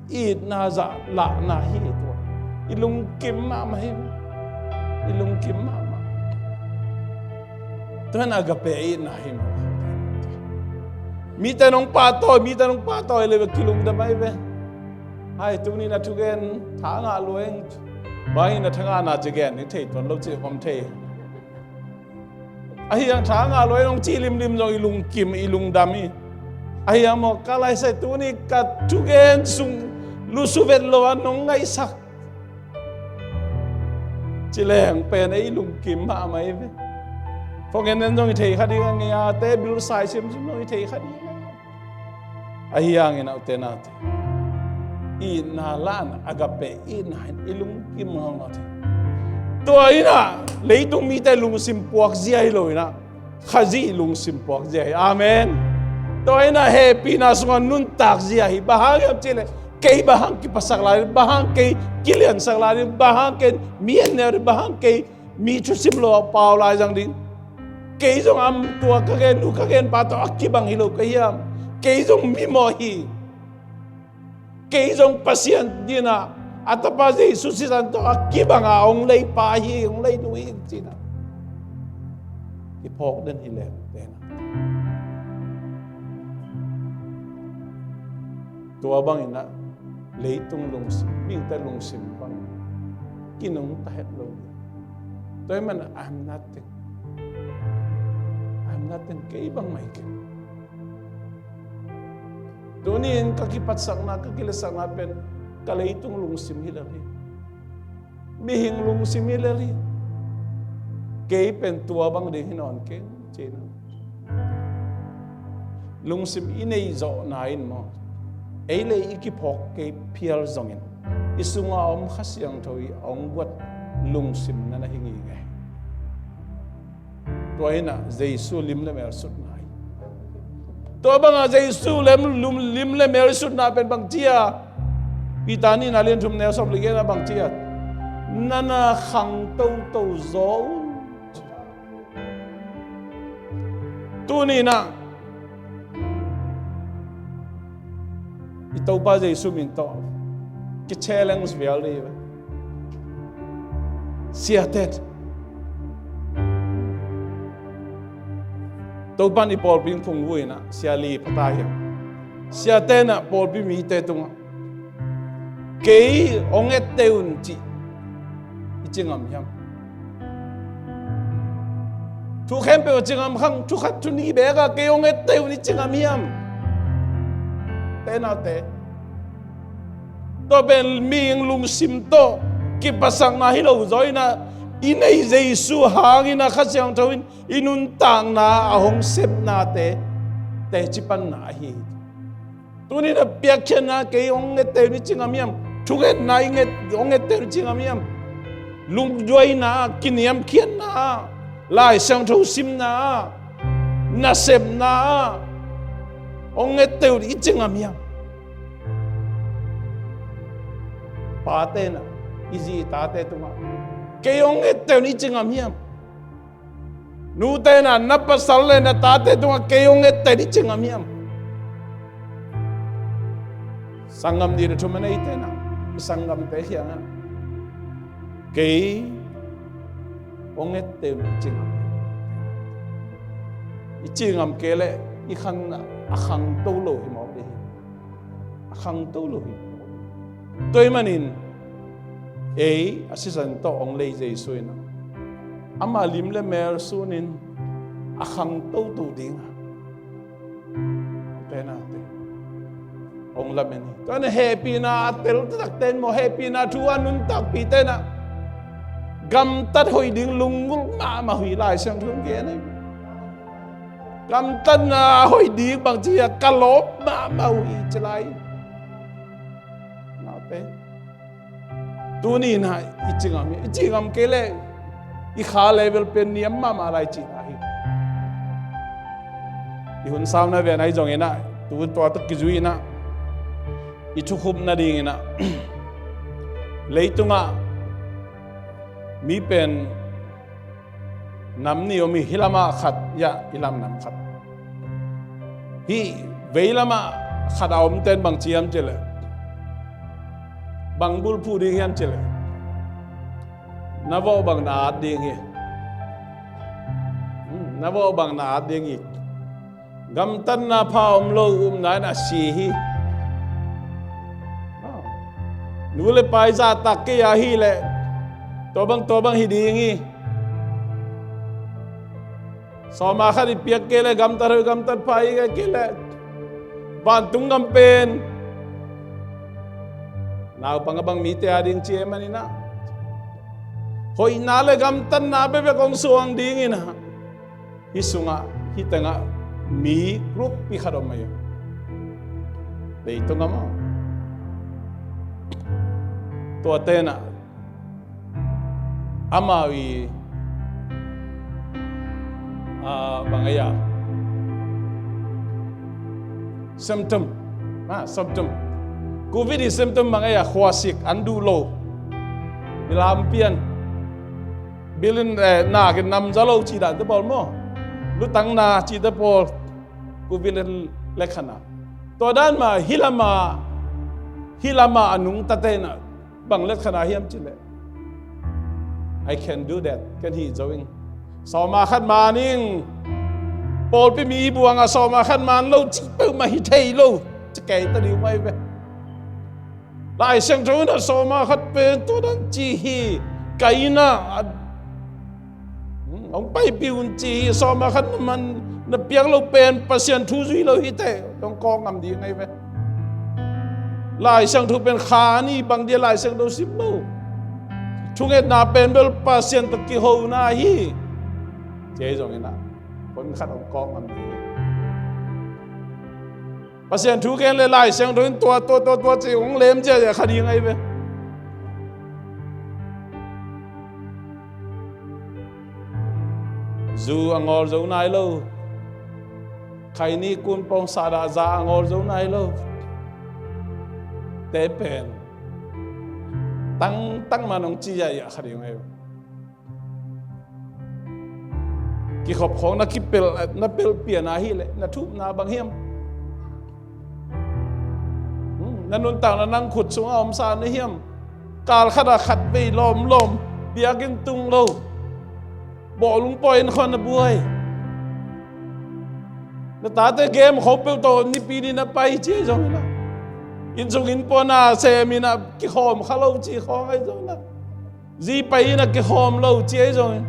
Itna zah lahna hi tua. I lungkim mahmah hi. I lungkim mahmah. Tua in agape itna hi maw? Mite nong pahtawi, mite nong pahtawi le ve kilungdam ahi ve. Ai, tuni na thugen tha ngah lua ing. Bang in na tha ngahna ci gen ni thei tuan lo ci om thei. Ahi hang tha ngah lua ing nong ci limlim zong i lungkim, i lungdam hi. Ahi hang maw, ka laisai, tuni ka thugen sung lusu vet lo a nong ngaihsak ci leng pen ei lungkim mahmah hi ve. Phone en en zong i thei kha ding a, ngeia te bil sai simsim zong i thei kha ding a. Ahi hangin ah ute naute, itna lahna, agape itna in i lungkim ngawngawt hi. Tua in ah leitung mite lungsim puakzia hi lo in ah Khazih lungsim puakzia hi. Amen. Tua in ah hehpihna sungah nuntakzia hi. Bang hang hiam cih leh kei bang hang kiphasak lai ding, bang hang kei kiliansak lai ding, bang hang kei mi en neu ding, bang hang kei mi thusim lo a pau lai zang ding. Kei zong a tua ka gen nu ka gen pa tawh a kibang hi lo ka hiam? Kei zong mimawh hi. Kei zong Pasian dinah a tapa Jesu sisan tawh a kibang a hong leipa hi, hong leinu hi ci-in ah kiphawk den hi leh ute naute. Tua bangin ah leitung lungsim, mihingte lungsim bang kinungta het lo. Tua ahih manin I'm nothing. I'm nothing, kei bangmah hi kei. Tuni-in ka kiphatsakna, ka kiletsakna pen ka leitung lungsim hi lel hi. Mihing lungsim hi lel hi. Kei pen tua bang ding hi nawn keng ci-in ah lungsim i neih zawhna in maw, ei le ei i kiphawk kei phial zongin i sungah a om Kha Siangtho i a hong guat lungsim na na hi ngei ngei. Tua in ah Jesu lim le mel sutna hi. Tua bangah Jesu lim, lum, lim le mel sutna pen bang ci a, Peter nihna lian thum neu sawm le giat ah bang ci a, na na khang toto zaw un. Tuni-in ah i Topa Jesu min tawh kichallenge vial dih ve. Siate, Topa in i pawlpi phungvuh in ah sia li pha ta hiam? Siate in ah pawlpi mite tungah kei hong etteh un cih i ci ngam hiam? Thu khempeuh a ci ngam khang, thu khat thu nih beek ah kei hong etteh un i ci ngam hiam? Ute naute, tua pen mihing lungsim tawh kiphatsakna hi lo zaw in ah, i neih Jesu hangin ah Kha Siangtho in i nuntakna a hong sepnate teci panna ahi hi. Tuni-in a piakkhiatna kei hong etteh un i ci ngam hiam? Thungetna i nget, hong etteh un i ci ngam hiam? Lungduaina, kiniamkhiatna, Lai Siangtho simna, nasepna hong etteh un i ci ngam hiam? Pate in ah i zi i tate tungah kei hong etteh un i ci ngam hiam? Nute in ah na pasal le na tate tungah kei hong etteh un i ci ngam hiam? Sanggam nih le thum a neite na, i sanggamte kiangah, kei hong etteh un, i ci ngam. I ci ngam kei leh i khangna a khangto lo hi mawk ding hi. A khangto lo hi. Tua ahih manin ei a sisan tawh hong lei Jesu in ah, ama lim le mel sunin a khangto to ding a, penate hong lamen hi. Tua na hehpihna a tel takte in maw, hehpihna thu a nuntakpihte in ah, gamtat hoih ding lunggulh mahmah uh hi. Lai Siangtho in gen hi. Gamtatna a hoih ding bangci hiam, ka lawp mahmah uh hi, ci lai. Naute, tuni in ah i ci ngam hi. I ci ngam kei leh i kha level pen niam mahmah lai cihna hi. I hun sauna ven ahi zongin ah, tu tua tawh kizui in ah, i thukhupna dingin ah, leitungah mi pen nam nih om hi. Hih lamah khat, ya, hih lam nam khat. Hih veilamah khat a omte in bang ci hiam cih leh, bang bulphuh ding hiam cih leh, na vawh bang na at ding hi. Hmm, na vawh bang na at ding hi. Gamtatna pha om lo, upna in a si hi. Nu le pa i zahtak kei a hih leh, tua bang, tua bang hi ding hi. Sawma khat i piak kei leh gamtat hoih, gamtat pha i kei leh, vantung gam pen naupang a bang mite a ding ci ahih manin ah, hoihna le gamtatna bekbek hong suang dingin ah, hih sungah, hih tengah mi group pi khat om ahi. Leitung a maw? Tuate in ah, amau i, ah, bang ahi a, symptom, ah, symptom. Covid i symptom bang ahi a, khuasik, an duh lo, i lam pian, bilin, eh, nak in namza lo cih dante pawl maw, lutang na cihte pawl, Covid le, le khan a. Tua dan mah, hih lamah, hih lamah a nungtate in ah, bang let khan a hiam cih leh, "I can do that. Ken hih zo ing. Sawma khat man ing. Pawlpi mi buangah sawma khat man lo cih peuhmah hi thei lo," ci kei ta ding uh ahi ve. Lai Siangtho in ah sawma khat pen tua dan ci hi. Kain ah, a, hmm, hong paipih un ci hi. Sawma khat na man, na piak lo pen Pasian thu zui lo hi teh, hong kawk ngam ding ahi ve. Lai Siangtho pen kha ni bang dia Lai Siangtho sim lo. Thungetna pen bel Pasian tawh kihona hi. Ci ahi zongin ah, hon khat hong kawk ngam ding hi. Pasian thu gen le Lai Siangtho in tua, tua, tua, tua ci hong lem ziahziah kha ding ahi ve. Zu a ngawl zo nai lo. Khaini kun pawng sahdah za a ngawl zo nai lo. Te pen tangtang man hong ci ziahziah kha ding ahi ve. Kikhop khawng na kipelh, na pelh pian a hih leh, na thupna bang hiam? Hmm, na nuntakna nang khut sungah omsa na hiam? Kal khatah khat vei lawmlawm, biakinn tung lo. Bawlung pawi in khawng na buai. Na tate game khawng peuh tawh Nipi ni na pai ci ahi zongin ah, innsung innkuan a sem in ah kikhawm kha lo ci khawng ahi zongin ah, zi pai in ah kikhawm lo ci ahi zongin,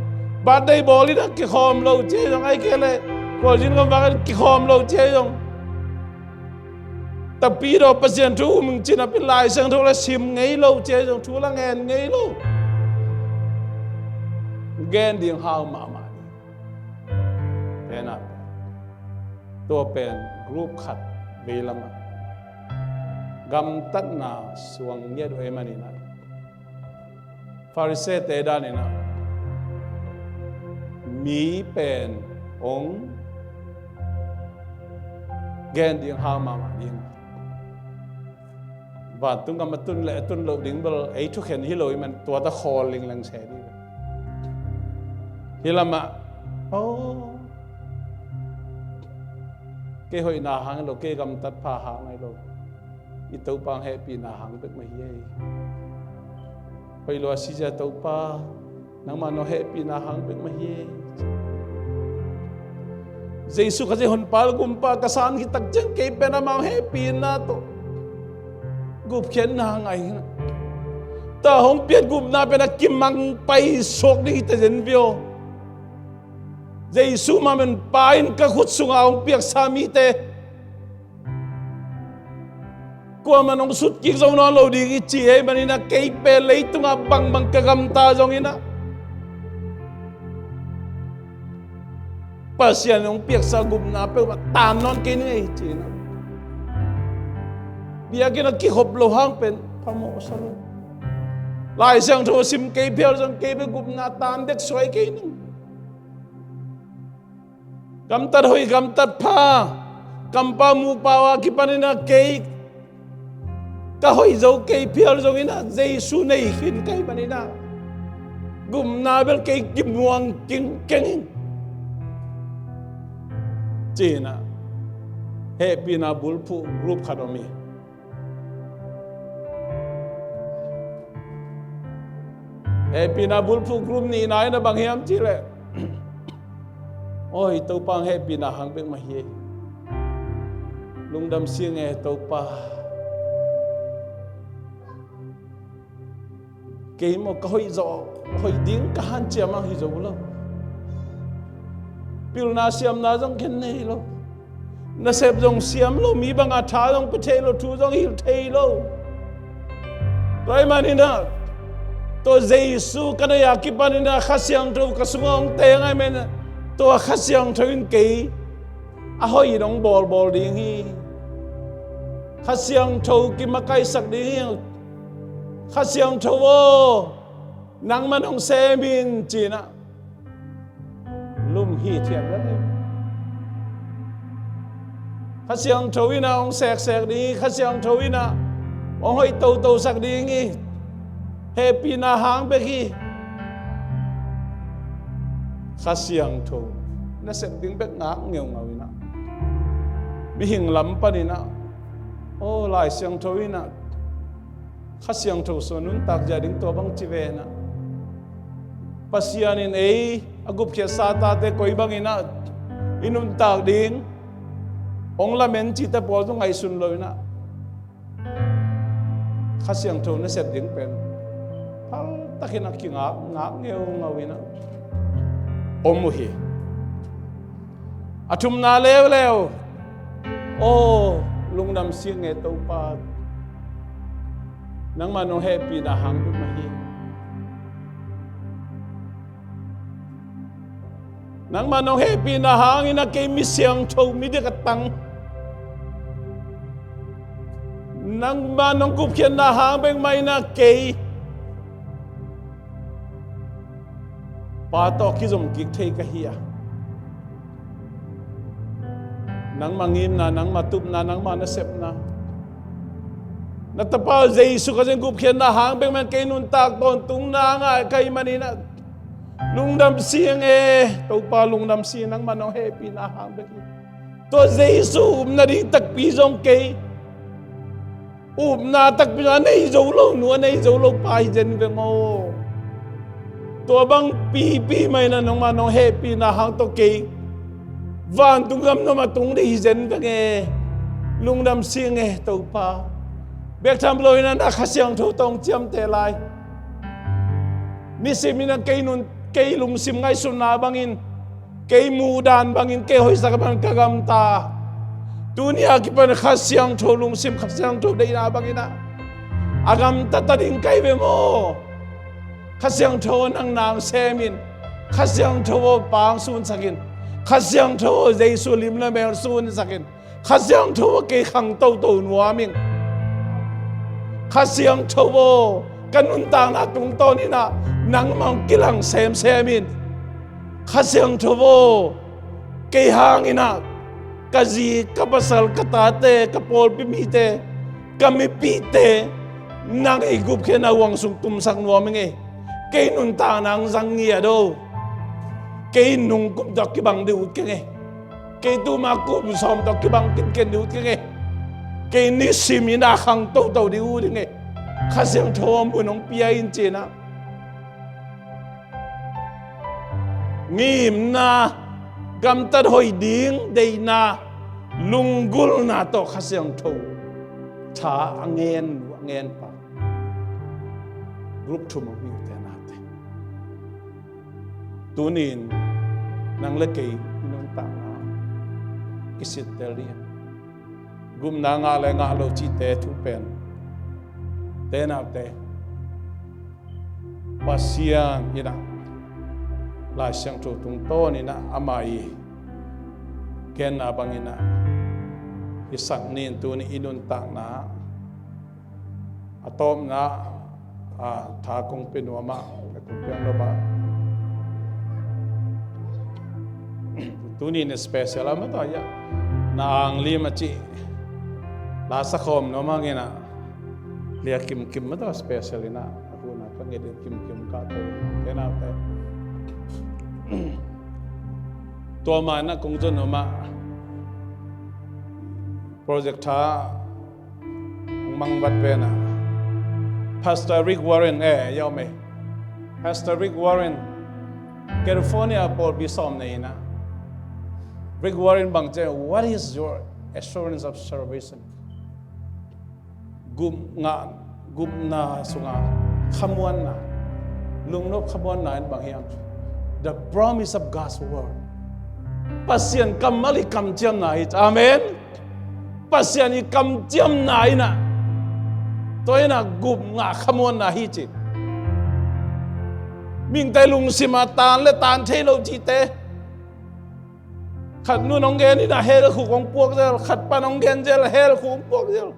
birthday bawl in ah kikhawm lo ci ahi zong, ahih kei leh khualzin gam vak in kikhawm lo ci ahi zong, Tapidaw Pasian thu um ing ci napi Lai Siangtho la sim ngei lo ci ahi zong, thu la ngen ngei lo. Gen ding hau mahmah ding. Pen ah, tua pen group khat veilamah gamtatna suang ngiat uh ahih manin ah, Pharisee-te danin ah mi pen hong gen ding hau mahmah ding. Vantung gam a tun le a tun loh ding bel ei thukhen hi lo ahih man tua ta khawl lingleng se ding. Hih lamah, oh, kei hoihna hang hi lo, kei gamtat pha hang hi lo. Hih Topa hong hehpihna hang bek mah hi ei. Hoih lo a si zia Topa, nangmah nong hehpihna hang bek mah hi ei. Jesu Khazih Honpa le Gumpa ka san khit tak ciang kei pen amah hong hehpihna tawh gupkhiatna ngah ing. Tua hong piak gupna pen a kimang pai suak ding hi ta zen vio. Jesu mah pen Pa in ka khut sungah hong piaksa mite kuamah in hong sutkik zo nawn lo ding i ci ahih manin ah, kei pen leitungah bangbang ka gamta zongin ah, Pasian in hong piaksa gupna peuhmah tan nawn kei ning ei ci-in ah, biakinn ah kikhop loh hang pen phamawhsa lo. Lai Siangtho sim kei phial zong kei pen gupna tan dek suai kei ning. Gamtat hoih, gamtat pha, kampau mupau a kipanin ah kei ka hoih zo kei phial zongin ah, Jesu nei khin ka hih manin ah, gupna bel kei kimuang kingkeng ing ci-in ah, hehpihna bulphuh group khat om hi. Hehpihna bulphuh group nihna in ah bang hiam cih leh, aw, hih Topa hong hehpihna hang bek mah hi ei. Lungdam sing e Topa. Kei maw ka hoih zawh, hoih ding ka hanciam hang hi zo lo. Pilna siamna zong ken nei lo. Nasep zong siam lo, mi banga tha zong pia thei lo, thu zong hilh thei lo. Tua ahih manin ah, tua Jesu ka nei a kipanin ah Kha Siangtho ka sungah hong teng ahih manin ah, tua Kha Siangtho in kei a hoih in hong bawlbawl ding hi. Kha Siangtho kimakaihsak ding hi. Kha Siangtho aw, nangman hong sem in ci-in ah, lum hithiat lel hi. Kha Siangtho in ah hong seksek ding hi. Kha Siangtho in ah hong hoih totosak ding hi. Hehpihna hang bek hi. Kha Siangtho nasep ding bek ngak ngeungau in ah, mihing lam panin ah, aw, Lai Siangtho in ah Kha Siangtho sung nuntak zia ding tua bang ci ve in ah, Pasian in ei a gupkhiatsa tate koi bangin ah i nuntak ding hong lamen cihte pawl zong ngaihsun lo in ah, Kha Siangtho nasep ding pen phaltakin a kingak, ngak ngeungau in ah om uh hi. A thumna leuleu, aw, lungdam sing e Topa, nangmah nong hehpihna hang bek mah hi. Nangmah nong hehpihna hangin ah kei mi siangtho, mi dik a tang. Nangmah nong gupkhiatna hang bek mah in ah kei Pa tawh kizom kik thei ka hi a, nangmah ngimna, nangmah tupna, nangmah nasepna, na Tapa Jesu Khazih gupkhiatna hang bek mah in kei nuntak tawntungna ngah ka hih manin ah, lungdam sing e Topa, lungdam sing, nangmah nong hehpihna hang bek hi. Tua Jesu upna ding takpi zong kei upna takpi zong a nei zo lo nu, a nei zo lo pa hi zen veng aw. Tua bang pipi mah in ah nangmah nong hehpihna hang tawh kei vantung gam nuam a tung ding hi zen veng e. Lungdam sing e Topa. Bek tham lo in ah na Kha Siangtho tawh hong ciamteh lai. Nisim in ah kei nun, kei lungsim ngaihsutna bangin, kei muhdan bangin, kei hoihsak bangin ka gamta. Tuni a kipan Kha Siangtho lungsim, Kha Siangtho deihna bangin ah a gamta ta ding ka hi ve maw? Kha Siangtho aw, nang na hong sem in. Kha Siangtho aw, Pa hong sunsak in. Kha Siangtho aw, Jesu lim le mel sunsak in. Kha Siangtho aw, kei khang toto nuam ing. Kha Siangtho aw, ka nuntakna tungtawn in ah nangmah hong kilang semsem in. Kha Siangtho aw, kei hang in ah ka zi, ka pasal, ka tate, ka pawlpi mite, ka mipihte, nang i gupkhiatna huang sung tumsak nuam ing e. Kei nuntakna hong zang ngiat aw. Kei nung kum tawh kibang ding ut keng e. Kei tuma kum sawm tawh kibang kinken ding ut keng e. Kei nisim in a khang toto ding uh ding e. Kha Siangtho mun hong pia in ci-in ah, ngimna, gamtat hoih ding deihna, lunggulhna tawh Kha Siangtho tha a ngen, a ngen pa group thum a, ute naute. Tuni-in nang le kei i nuntakna kisittel ding. Gupna ngah le ngah lo cihte thu pen, ute naute, Pasian in ah Lai Siangtho tungtawn in ah ama i genna bangin ah i sak ni. Tuni i nuntakna a tawpna, a, tha kong pia nuam ah, kong piang lo ba. Tuni in special a mataw ia, na anglim a cih la sakhawm nuam hangin ah, lia kimkim mataw special in ah, a hun a ka nget in kimkim ka to, ute naute. Tua ma in ah kong zon nuam ah, project tha mangbat pen ah, Pastor Rick Warren, eh, yau mei. Pastor Rick Warren, California pawlpi sawm nei in ah, Rick Warren bang ci, "What is your assurance of salvation?" Gupna, gupna sungah khamuanna, lungnop khamuanna in bang hiam? The promise of God's word. Pasian kammal i kamciamna hi. Amen. Pasian i kamciamna in ah, tua in ah gupna khamuanna hi ci. Mihingte lungsim a tan le tan thei lo cihte, khat nun hong gen in ah hell khuk hong puak zel, khat pan hong gen zel, hell khuk hong puak zel.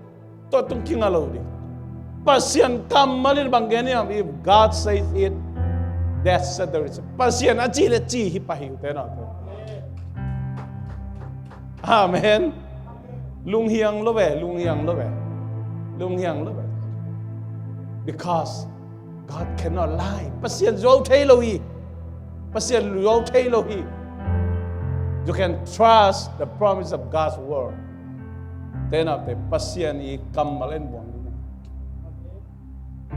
Tua tung kinga lo ding. Pasian kammal in bang gen hiam? If God says it, that settles it. Pasian a cih le cih hi pah hi, ute naute. Amen. Lunghiang lo ve, lunghiang lo ve, lunghiang lo ve. Because God cannot lie. Pasian zuau thei lo hi. Pasian zuau thei lo hi. You can trust the promise of God's word. Ute naute, Pasian i kammal en buang ding.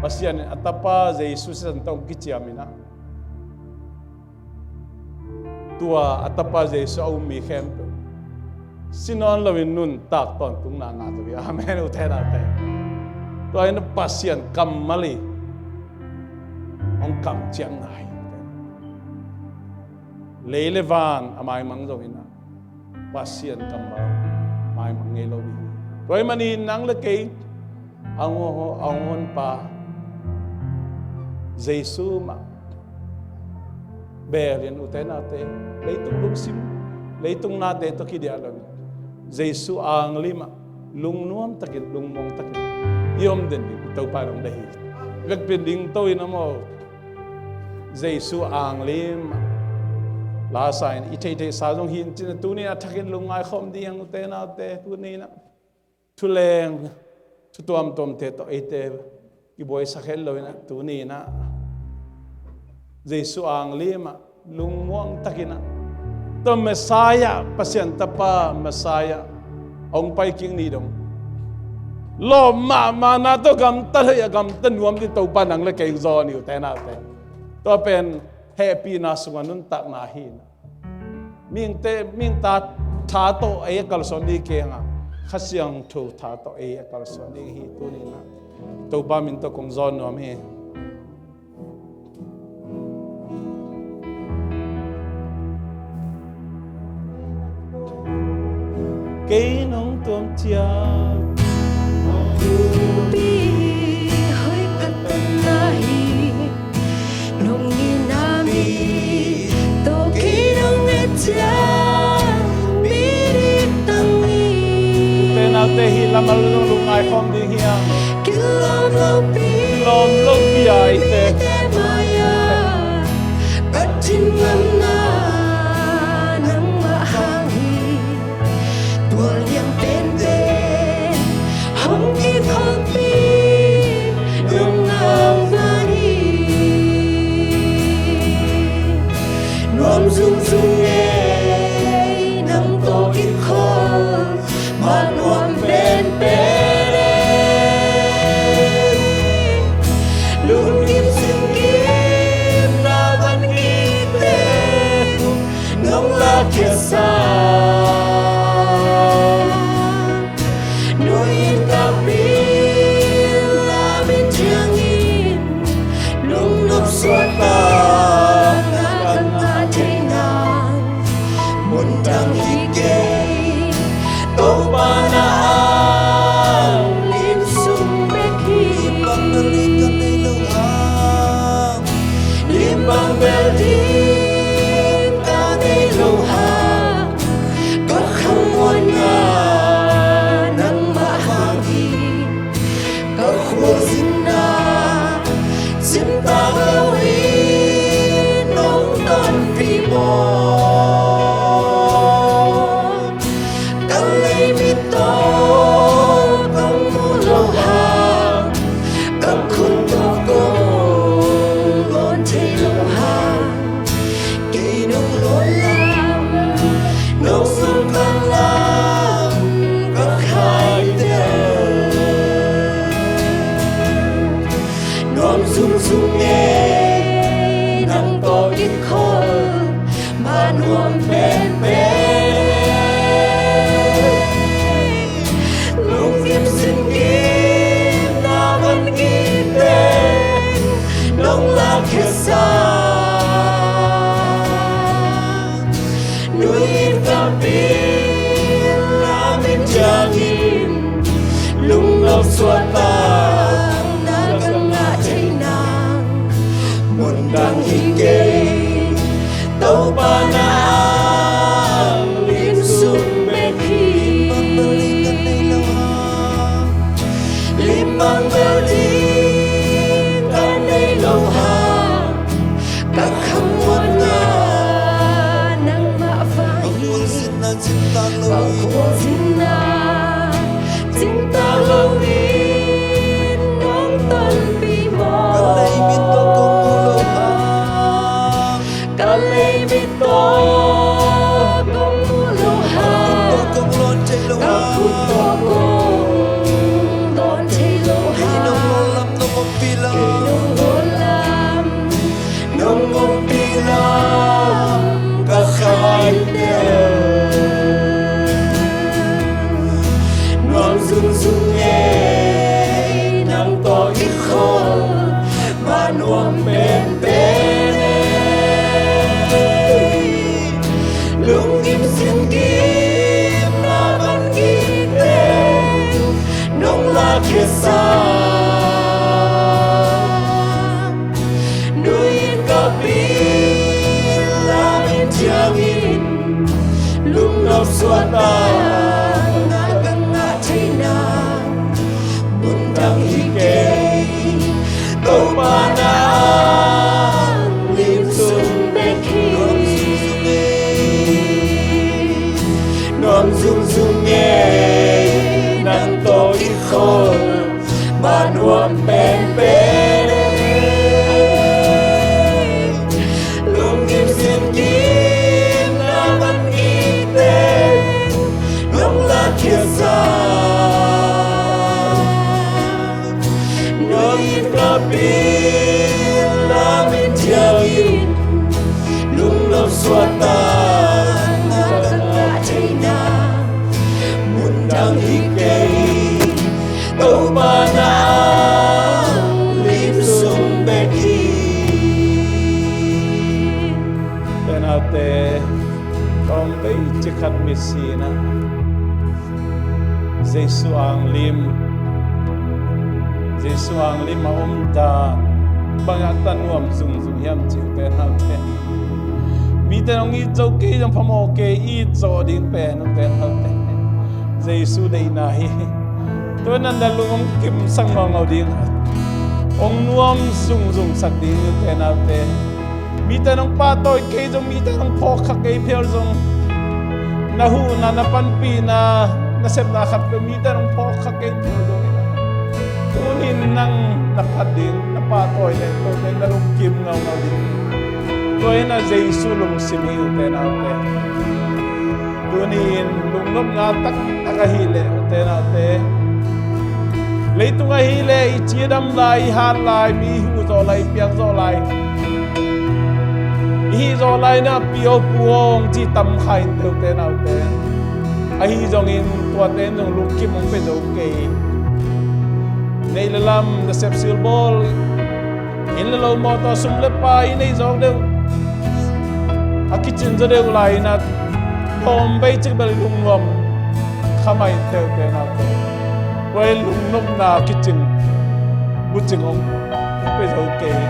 Pasian in a tapa Jesu sisan tawh kiciam in ah, tua a tapa Jesu a um mi khempeuh si nawn loin nuntak tawntungna ngah zo hi. Amen, ute naute. Tua in Pasian kammal i hong kamciamna hi. Lei le van a maimang zongin ah, Pasian kammal maimang ngei lo ding hi. Tua ahih manin nang le kei a hong, a hong honpa Jesu mah beel in, ute naute, leitung lungsim, leitung nate tawh kidiah lo, Jesu anglim ah lungnuam takin, lungmuang takin i om den ding Topa in hong deih hi. Vekpi in dingto in ah maw, Jesu anglim ah la sa in, i theihtheihsa zong hi in cin ah, tuni in a thakin lungngai khawm ding hi hang, ute naute. Tuni in ah thuleng, thu tuamtuamte tawh eite kibuaisak het lo in ah, tuni in ah Jesu anglim ah lungmuang takin ah, tua Messiah, Pasian tapa Messiah hong pai kik ni dong, lawp mahmahna tawh gamta hoih a gamta nuam ding Topa nang le kei zaw ni, ute naute. Tua pen hehpihna sungah nuntakna hi in ah, mihingte, mihing tha tawh ei a kalsuan ding kei hang a, Kha Siangtho tha tawh ei a kalsuan ding hi. Tuni in ah Topa min tawh kong zawn nuam hi. Kei nong tuam ciang, pi hoih ka tanna hi. Nong nina mi tawh kei nong et ciang, mi dik tang hi. Ute naute, hih lam ah lungngai khawm ding hi hang. Kilawm lopi, kilawm lopi a eite mai-ah, Pathian ngamna nangmah hang hi. Tua liang penpen hong kikholhpih nong ngakna hi. Nuam zungzung ngei nang tawh kikhol, mah nuam penpen Suahtakna ka ngah thei nang, mundang hi kei. Topa na ang lim sung bek hi. Lim bang bel ding ka nei lo hang, lim bang bel ding ka nei lo hang, ka khamuanna nangmah vang hi. Ka khualzinna cimtak lo in nong tonpih maw? Ka leimit tawh kong muh loh hang, ka khut tawh kong lawn thei loh hang, kei nong lawn lam, nong sungkang lam ka khaitel. Nuam zungzung ngei nang tawh i khol, mah nuam penpen. Lungkim singkimna van gik teng nong lakkhiatsak. Nuin ka pil lam in ciangin, lungnop suahtakna ka ngah thei nang, mundang hi kei. Topa na ang lim sung bek hi. Lim bang bel ding ka nei lo hang, ka khamuanna nangmah vang hi. Ka khualzinna cimtak lo in nong tonpih maw? Ka leimit tawh kong muh loh hang, ka leimit tawh kong muh loh hang, ka khut tawh kong lawn thei loh hang, kei nong lawn lam, nong ompih lam, nong ompih lam ka khaitel. Nuam zungzung ngei nang tawh i khol, mah nuam penpen. Lungkim singkimna van gik teng nong lakkhiatsak. Nuin ka pil lam in ciangin, lungnop suahtakna ka ngah thei nang, mundang hi kei. Topa na ang lim sung bek hi. Nuam zungzung ngei nang tawh i khol, mah nuam penpen. Lungkim singkimna van gik teng nong lakkhiatsak. Nuin ka pil lam in ciangin, lungnop suahtakna ka ngah thei nang, mundang hi kei. Topa na ang lim sung bek hi. Tenaute, kong bei cikhat mitsinah Jesu ang lim, Jesu ang lim a om dan bangah ta nuam zungzung hiam cih, tenaute. Mite nong it zo kei zong phamawh kei, it zo ding pen, tenaute. Jesu deihna hi. Tua na na lung hong kimsak ngaungau ding, hong nuam zungzungsak ding, tenaute. Mite nong pahtawi kei zong, mite nong phawkkha kei phial zong, na huhna, na panpihna, na sepna khat peuh mite nong phawkkha kei phial zong in, tuni-in nang na phat ding, na pahtawi leh, tua pen na lungkim ngaungau ding. Tua in a Jesu lungsim hi, tenaute. Tuni-in lungnopna taktak ahih leh, tenaute, leitung ahih leh i cidam lai, i hat lai, mi i huh zawh lai, i piak zawh lai, i hih zawh lai na, pi aw pu aw hong ci tam kha in, tenaute. Ahi zongin tuate in zong lungkim hong pia zo kei. Neih le lam, nasep silbawl, Inn le lo, mawtaw, sum le pai i neih zawk deuh, a kicin zaw deuh lai-in ah, tawm bei cik bel i lungnuam kha mah inteh ute naute. Tua i lungnopna kicing bucing hong pia zo kei.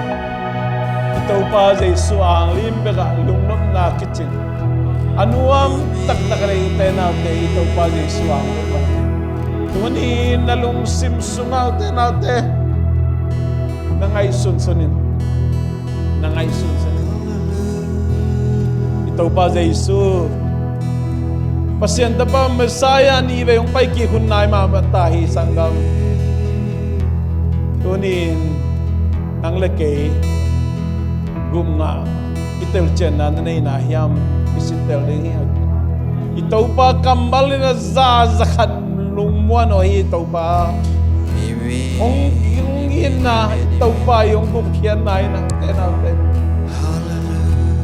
I Topa Jesu ang lim bekah lungnopna kicing, a nuam taktak a nei ute naute, i Topa Jesu ang lim bekah. Tuni-in na lungsim sungah ute naute, na ngaihsunsun in, na ngaihsunsun in. I Topa Jesu, Pasian Tapa Messiah nih vei hong paikik hun nai mahmah ta hi, sanggam. Tuni-in nang le kei gupna, i telcianna na neihna hiam, i sintel ding hi. I Topa kammal in a za, za khat lungmuan aw hi, Topa. Amen. Hong, hong itna, Topa i hong gupkhiatna in ah, ute naute,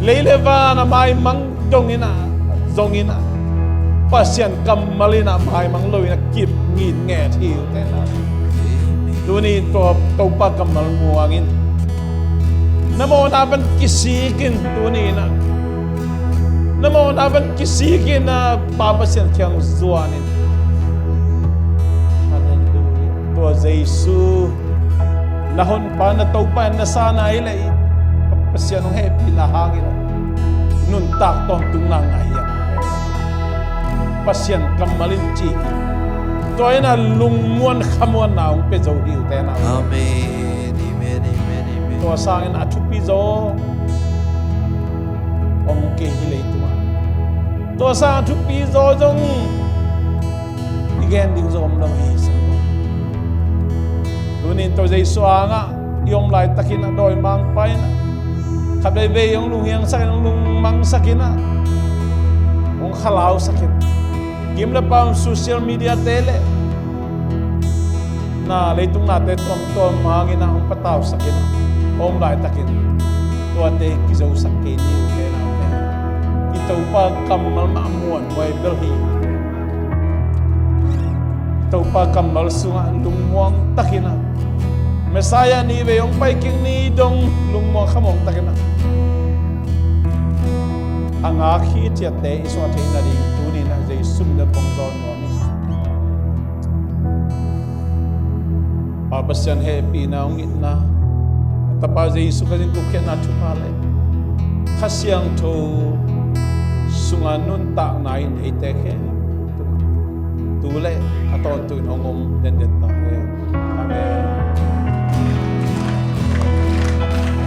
lei le van a maimang dong in ah, zong in ah, Pasian kammal in ah maimang lo in ah, kip ngitnget hi, ute naute. Tuni tua Topa kammal muang in, na mawhna pan kisik in, tuni in ah, na mawhna pan kisik in ah, Pa Pasian kiang zuan in. Halleluiah. Tua Jesu, na Honpa, na Topa in na sa na hi leh, Pasian hong hehpihna hangin ah nuntak tawntungna ngah hi. Pasian kammal in ci hi. Tua in ah lungmuan khamuanna hong pia zo hi, ute naute. Amen, amen, amen, amen. Tua sangin a thupi zaw om kei hi leitungah. Tua sang a thupi zaw zong i gen ding zaw om lo hi, sanggam. Tuni-in tua Jesu angah i om laitakin ah, dawimangpa in ah, khat veivei hong lunghiangsak in, hong lungmangsak in ah, hong khalausak in. Kim le pam, social media te le na, leitung nate tuamtuam hangin ah hong patausak in, hong om laitakin tuate kizosak kei ni, ute naute. I Topa kammal mah muanhuai bel hi. I Topa kammal sungah lungmuang takin ah, Messiah nih vei hong paikik ni dong lungmuang khamuang takin ah, a ngak hi ciatte i suah theih nading tuni-in ah Jesu min in hong zawn nuam hi. Pa Pasian hehpihna, hong itna, a Tapa Jesu Khazih in gupkhiatna thupha le Kha Siangtho sunga nuntakna in eite khempeuh tu le a tawntung in hong om denden ta hen. Amen.